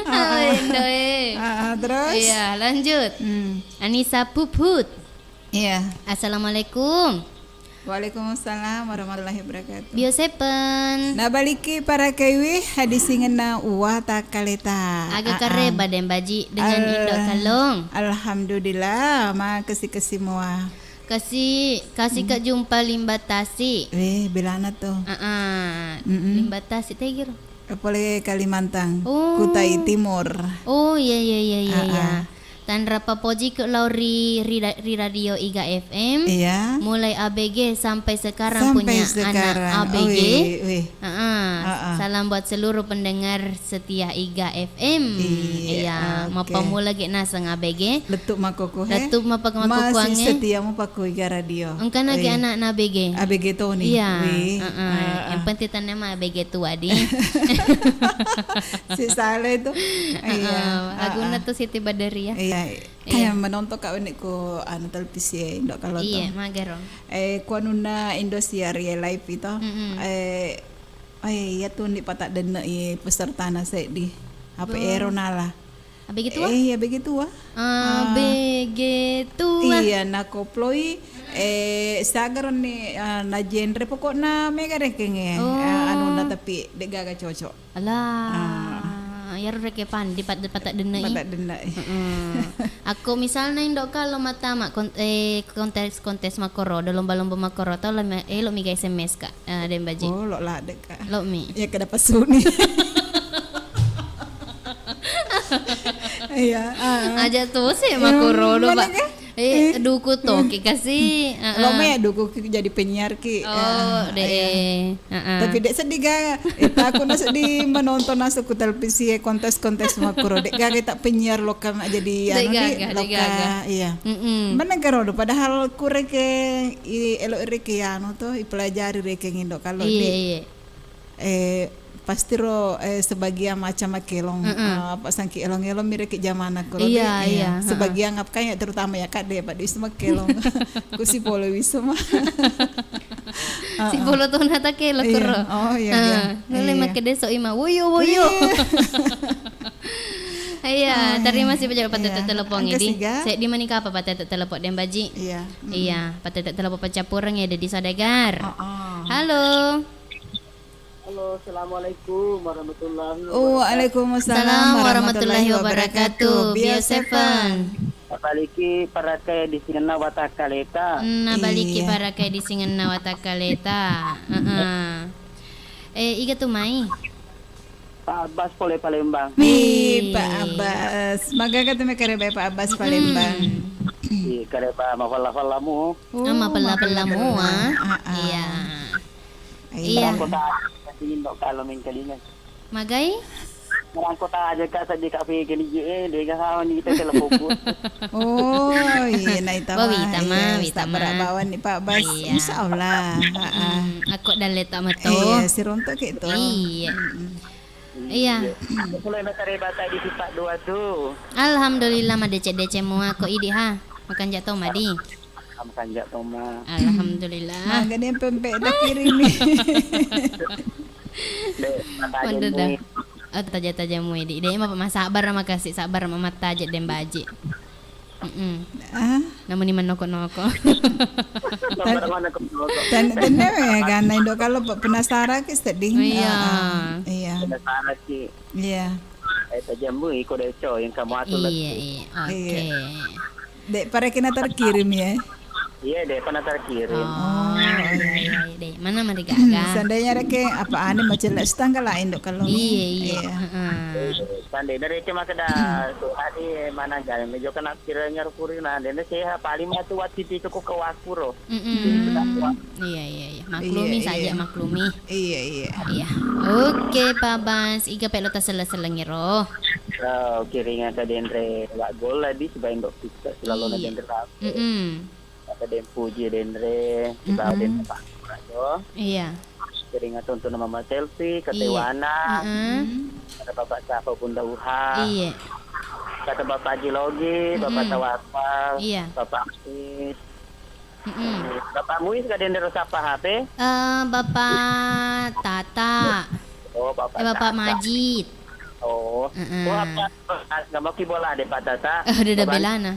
Ah, ah. Awe, Indo, eh. Ah, ah, terus? Iya, lanjut. Hmm. Anissa Puput. Iya. Assalamualaikum. Waalaikumsalam warahmatullahi wabarakatuh. Bio sepen. Nabaliki para kaiwi hadisingenna uwa takkaleta. Aga Ah, ah. Kareba Dembaji dengan Al-, Indo Kallong. Alhamdulillah, makesi-kesi mua. Kasi, kasi Hmm. Kak jumpa Limbatasi. Weh, belana tuh. Ah, ah. Mm-mm. Limbatasi tegiro. Pole Kalimantan, Oh. Kutai Timur. Oh, iya, iya, iya, iya, Ah, iya. ah. Tanra papojiku lao ri, ri, ri Radio Iga F M. Iya. Mulai A B G sampai sekarang Sampai punya sekarang. anak A B G. Wih, wih. Heeh. Heeh. Salam buat seluruh pendengar setia Iga F M. Iya, Iya, oke. Mappamula ge naseng A B G. Lettu makkoko, he? Lettu mappa-, Masih makkokuangnge. Setia mu pakku Iga Radio. Engkana ge Wih. Anak na A B G. A B G Tony. Iya, Wih. Heeh. Heeh. Yang penting tanya mah A B G tua, di. Si salah itu. Iya. Heeh, lagunna Heeh. tuh Siti Badriah. Iya. Iya. Yang menonton kak ini ku anu televisi ya, Indo Kallong Iya, tuh. Magero. Eh, ku anunna Indosiar ya live itu. Mm-mm. Eh, Eh, iya tu ndi pataddenne i pesertana seddi. Apa Bo- ero nala? Abegetua? Eh, iya, Abegetua. Ah, Abegetua. Iya, nakoploi, eh, sagaronni, ah, na genre pokokna mega rekeng e. Oh. Eh, anunna tapi de gaga cocok. Alah, ah. Iyaro rekeng pandi pat-, pataddenne i. Pataddenne i. Heeh. Akko misalna indo kalo mattama kon-, eh, kontes-kontes makkoro, do lomba-lomba makkoro, tau lame-, elo miga S M S ka, eh, Deng Baji. Oh, lo ladde ka. Lo mi. Iya, kada pasuni. Iya, ah. Aja tu se makkoro do, Pak. Eh, duku toki kasi. Heeh. Lo mai duku ki jadi penyiar ki. Oh, de. Heeh. Tapi de seddi ga, eh, takut na seddi menonton nasu ku televisi e kontes-kontes makkoro. De gaga tak penyiar lokka jadi anu di lokka. Iya. Mm-mm. Meneng karo do, padahal ku rekeng i elo rekeng anu to, ipelajari rekeng indo kalo di. Iya, iya. Eh, pasti ro, eh, sebagian macam makkelong. Mm-mm. Eh, apa sangki elong-elong mi rekeng jamanna koro. Iya, iya. Sebagian apa kan ya, terutama ya kak de, pak de makkelong. Ku si polo wisma. Si polo tona ta kelo koro. Oh, iya, iya. Nulle makkeda so ima, "Woyo, woyo." Iya, terima kasih pajak patete telepon ini. Seddi mani kapa patete telepon Deng Baji? Iya. Iya, patete telepon paccappureng ya, Dedi Saudagar. Halo. Halo, assalamualaikum warahmatullahi wabarakatuh. Waalaikumsalam warahmatullahi wabarakatuh. Bio Seven. Nabaliki parakai disingenna watakkaleta. Nabaliki parakai disingenna watakkaleta. Heeh. Eh, iga tu mai? Pak Abbas pole Palembang. Wih, Pak Abbas. Magaga tu mekare bae Pak Abbas Palembang. Iya, kare ba mafalla-fallamu. Ah, mapella-pella mua. Iya. Iya. Rangkota aja kasi indo kalau mengkalinga. Magai? Rangkota aja kak, seddi kak pikir ni je, eh, dega sawa ni kita teleponku. Oh, iya, na ita. Wita ma, wita ma. Bawang ni Pak Bas. Iya. Insya Allah. Heeh. Aku dalle tak metu. Iya, si rontok itu. Iya. Iya. Aku mulai makareba tadi si Pak Dua tu. Alhamdulillah, madecek-decek mua ko idi ha. Makan jatuh madi. Am kanjak toma. Alhamdulillah. Nah, gede pempek tak kirim ni. Dek, mata aja dah. Oh, taja-taja mui di. Dek, mapa masabar, makasih sabar, mamatta aja Deng Baji. Mm-mm. Ah. Namun iman noko-noko. Sabar mana noko-noko. Tan-, tenne ya, karena indo kalau pe-, penasaran ki sedih. Iya. Ah, iya. Penasaran ki. Iya. Eh, tajambu iko deco yang kamu atur. Iya, iya. Oke. Dek, parekena terkirim ya? Iya, dek, pernah terkirim. Oh, iya, iya, iya, dek. Mana mari gaga? Seandainya reke apa ane macam lek setangga lain dok kalau. Iya, iya. Heeh. Seandainya reke maka dah tuh hari mana gawe mejo kena kiranya rukuri nah, dene sehat paling matu wati itu kok ke wakuro. Mm-mm. Iya, iya, iya. Maklumi saja, maklumi. Iya, iya. Iya. Oke, Pak Bas. Iga pelo tasella-sellengi ro. Eh, kiringa ka denre wa gol lagi sebaik dok kita selalu na denre lah. Mm-mm. Kata den puji denre, kita denre Pak Rajo. Iya. Kiringa tonton mama selfie, kata Wana. Mm-mm. Kata Bapak Safa Bunda Uha. Iya. Kata Bapak Jilogi, Bapak Tawakal, Bapak Asis. Mm-mm. Bapak Muiz gak ada yang sapa H P? Eh, Bapak Tata. Oh, Bapak Eh, Bapak Tata. Majid. Oh. Mm-mm. Oh, apa? Nggak mau ki bola deh, Pak Tata. Eh, udah, udah Bapak belana.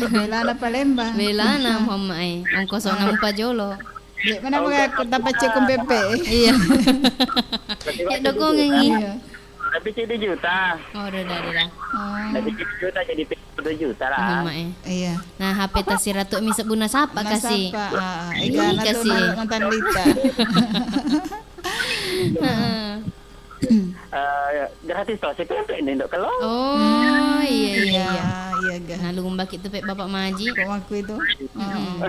Belana Palembang. Belana, Muhammad, eh. Ongkos nama Pak Jolo. Dek, mana Oh, mau aku dapat cek pepe? Iya. Berarti Ya, Pak dukung Jolo. Iya. Tapi tujuh juta. Oh, udah, udah, udah. Oh. Tapi tujuh juta jadi dua juta lah. Mama, eh. Iya. Nah, H P tasiratu mi sebuna sapa kasih. Sapa? Ah, Ih, ega na tu kasih. Mantan lita. Heeh. Eh, gratis toh, si pempek nih, Ndok, kalau. Oh, iya, iya, iya. Iya, iya, ga. Nah, lu mbak itu, Pek, Bapak Maji. Kok aku itu? Mm-mm.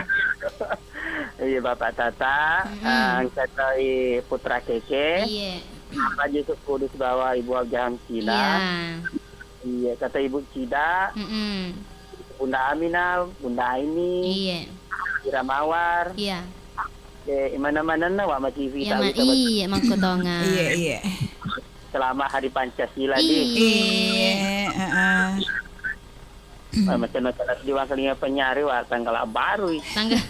Iya, Bapak Tata, Mm-mm. eh, Satai Putra Keke. Iya. Raja Yusuf Kudus bawa Ibu Abjah Hamsila. Iya. Iya, kata Ibu Cida, Mm-mm. Bunda Amina, Bunda Aini, Iya. Ira Mawar. Iya. Eh, mana-mana na wa masih Iya, vita ma-, wita wati. Iya, makkotonga. Iya, iya. Selamat Hari Pancasila, di. Iya, heeh. Macam-macam di wakal lima penyari wa tanggal baru. Tanggal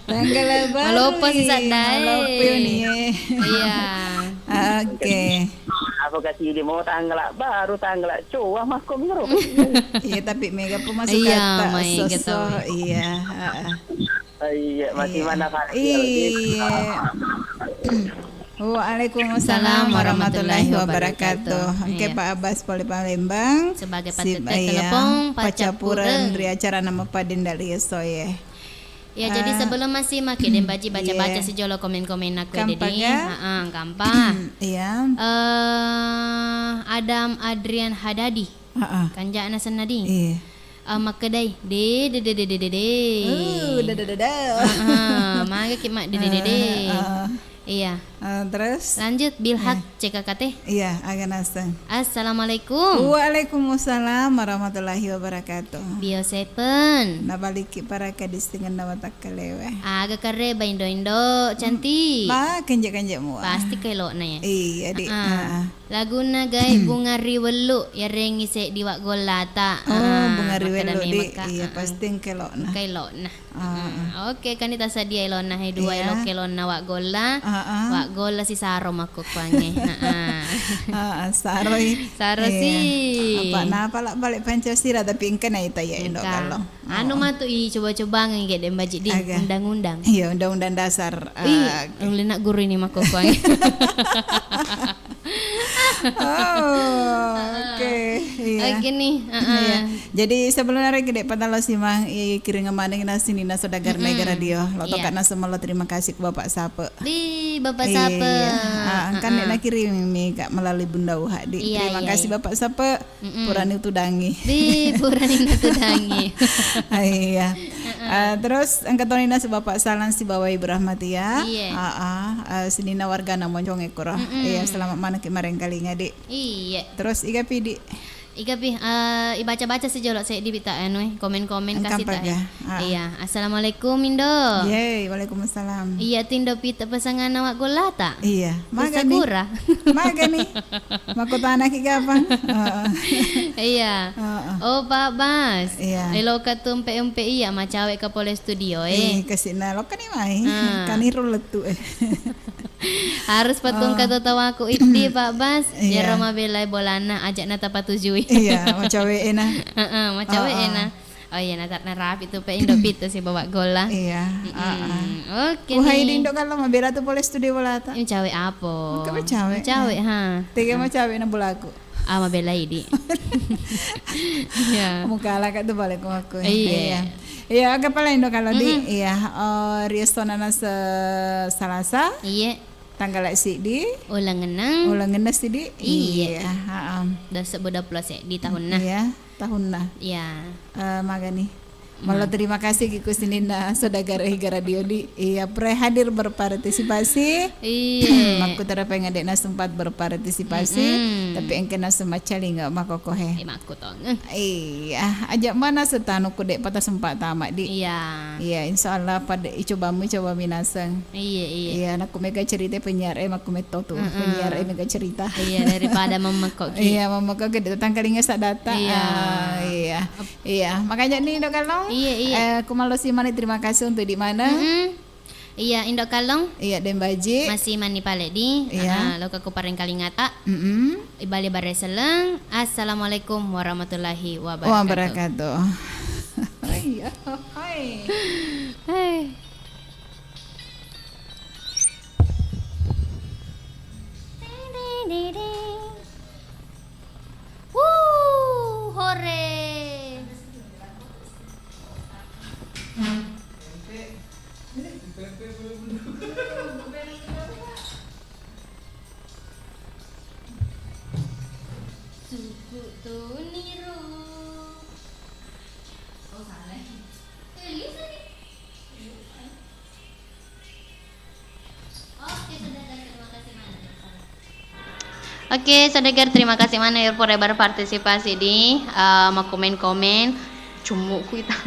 Tanggal baru. Maloppo si saddae. Maloppo ni, eh. Iya. Oke. Apa kasih di mau tanggal baru, tanggal coa makko miro. Iya, tapi mega pun masuk iya, kata mai soso. Iya, heeh. Iya, masih iya. Mana Fahri? Iya. Waalaikumsalam warahmatullahi wabarakatuh. Oke, iya. Pak Abbas pole Palembang. Sebagai si, patete iya, telepon, pacapuren, pacapuren ri acara nama Padendali Soye. Ya, jadi ah, sebelum masih makin Dembaji baca-baca iya. Si jolo komen-komen aku ya, Dedi. Heeh, gampang. Iya. Eh, Adam Adrian Hadadi. Heeh. Kanja'na sennadi. Iya. Eh, makkedai, de, de, de, de, de, de. Uh, de, de, de, de. Heeh, maga ki mak, de, de, de, de. Heeh. Iya. Eh, terus? Lanjut, Bilhak iya. C K K T. Iya, aga naseng. Assalamualaikum. Waalaikumsalam warahmatullahi wabarakatuh. Bio sepen. Nabaliki paraka di setengah nama tak kalewe. Aga kareba indo-indo cantik. Ba, kenje-kenje mua. Pasti kelo'na ya. Iya, di. Heeh. Heeh. Lagunna Gae Bunga Riwellu, yarengngi seddi wa gollata. Oh, ah, Bunga Riwellu, di. Iya, ah, pasti engka elo'na. Engka elo'na. Ah, ah. Oke, kan tasadia elo'na, he dua iya. Eloke elo'na wa golla. Ah, ah. Wa golla si saro makkukkuangnge. Ah, ah. Ah, ah, saroi. Saro iya. Si. Apa napa la balik Pancasila tapi engka naita ya endo engka. Kalau. Anu oh. Matu i coba-cobangngi gede mbaji di aga. Undang-undang. Iya, undang-undang dasar. Ih, ah, oke. Ulina guru ini makkukkuangnge. Oh, oke. Iya. Oke nih, heeh. Iya. Jadi sebelum hari gede patalo simang i kiring maneng na sini na saudagar hmm. Mega Radio. Lo iya. Tokana semelo terima kasih ke Bapak Sape. Di Bapak Sape. Iya. Ah, kan heeh. Dia na kirim mi kak melalui Bunda Uha di. Iya, terima iya, kasih iya. Bapak Sape. Mm-mm. Purani utudangi. Di purani utudangi. Ah, iya. Heeh. Ah, terus engka toni nasi Bapak Salang sibawa Ibu Rahmatia. Iya. Ah, ah, ah, sinina wargana Moncong ekkoro. Mm-mm. Iya, selamat maneng ki marengkalinga, Dik. Iya. Terus iga pi, Dik? Iga pi, eh, ibaca-baca si jolo seddi bita anu, eh, komen-komen engka kasih tak, eh. Ah. Iya. Assalamualaikum, Indo. Yeay, waalaikumsalam. Iya, tu Indo pita pesangan awak golata. Iya. Magani. Sakura. Magani. Makkutanaki kapang. Heeh. Iya. Heeh. Oh, Pak Bas. Iya. Eloka tu empe-empe iya, macawe ka pole studio, eh. Eh, kasina lokani mai. Ah. Kaniru lettu, eh. Harus patung oh. Kata tawaku iddi, Pak Bas. Iya. Yaro mabelai bolana, ajak na tapatujui. Iya, macawe ena. Heeh, macawe heeh. Ena. Oh iya, nata-, narapi tu pe Indo pitu si bawa gola. Iya, mm-mm. Heeh. Oke. Wahai nih. Di Indo kalau mabela tu pole studio bolata. Ini cawe apa? Engka macawe. Cawe, ha. Tega macawe na bolaku. Ah, mabela idi. Iya. Mukala ka tu bale ko aku. Iya. Iya. Iya, aga pale Indo kalau di, mm-mm. Iya, eh, riestona na se-, Salasa. Iya. Tanggal siddi. Ulengenna. Ulengenna siddi. Iya. Iya, heeh. Dua sebbu dua puluh seddi tahunna. Iya. Tahunna. Iya. Eh, magani. Melo terima kasih ki ku sininna saudagar Ega Radio di, iya, pre hadir berpartisipasi. Iya. Makkutara pengen dek na sempat berpartisipasi, mm-mm. Tapi engke na semacam linga makokohe. Eh, makkutong. Iya, aja mana setanu ku dek patah sempat tamat di. Iya. Iya, insya Allah pada icobamu coba minaseng. Iya, iya. Iya, anakku mega cerita penyiar, eh, makku metto tu. Mm-mm. Penyiar, eh, mega cerita. Iya, daripada memekok ki. Iya, memekok ki, datang kalinga sak data. Iya. Ah, iya. Iya, makanya nih, Dok Kalong. Iya, iya. Eh, aku malu sih mani terima kasih untuk di mana. Mm-mm. Iya, Indo Kalong. Iya, Dembaji. Masih mani pale di. Iya. Ah, lo ke kuparing kalingata. Mm-mm. Ibali bare seleng. Assalamualaikum warahmatullahi wabarakatuh. Wabarakatuh. Iya. Hai. Hai. Wuh, hore. Suku tuniro. Oh, salah. Tulis lagi. Oke, saudagar, terima kasih banyak. Oke, saudagar, terima kasih banyak ya, pura berpartisipasi di, eh, makkomen-komen. Cumuku itu.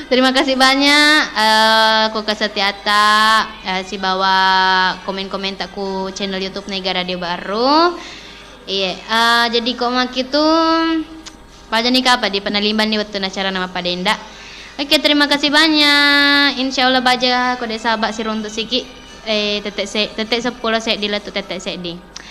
Terima kasih banyak, eh, ku kesetiata, eh, sibawa komen-komen tak ku channel YouTube Nega Radio Baru. Iya, eh, jadi kok makitu Baja ni kapang di penalimbanni wettunna acarana mappadenda. Oke, terima kasih banyak. Insya Allah baja ko de' saba' siruntu' siki, eh, tette' se-, tette' seppulo seddi lettu tette' seddi.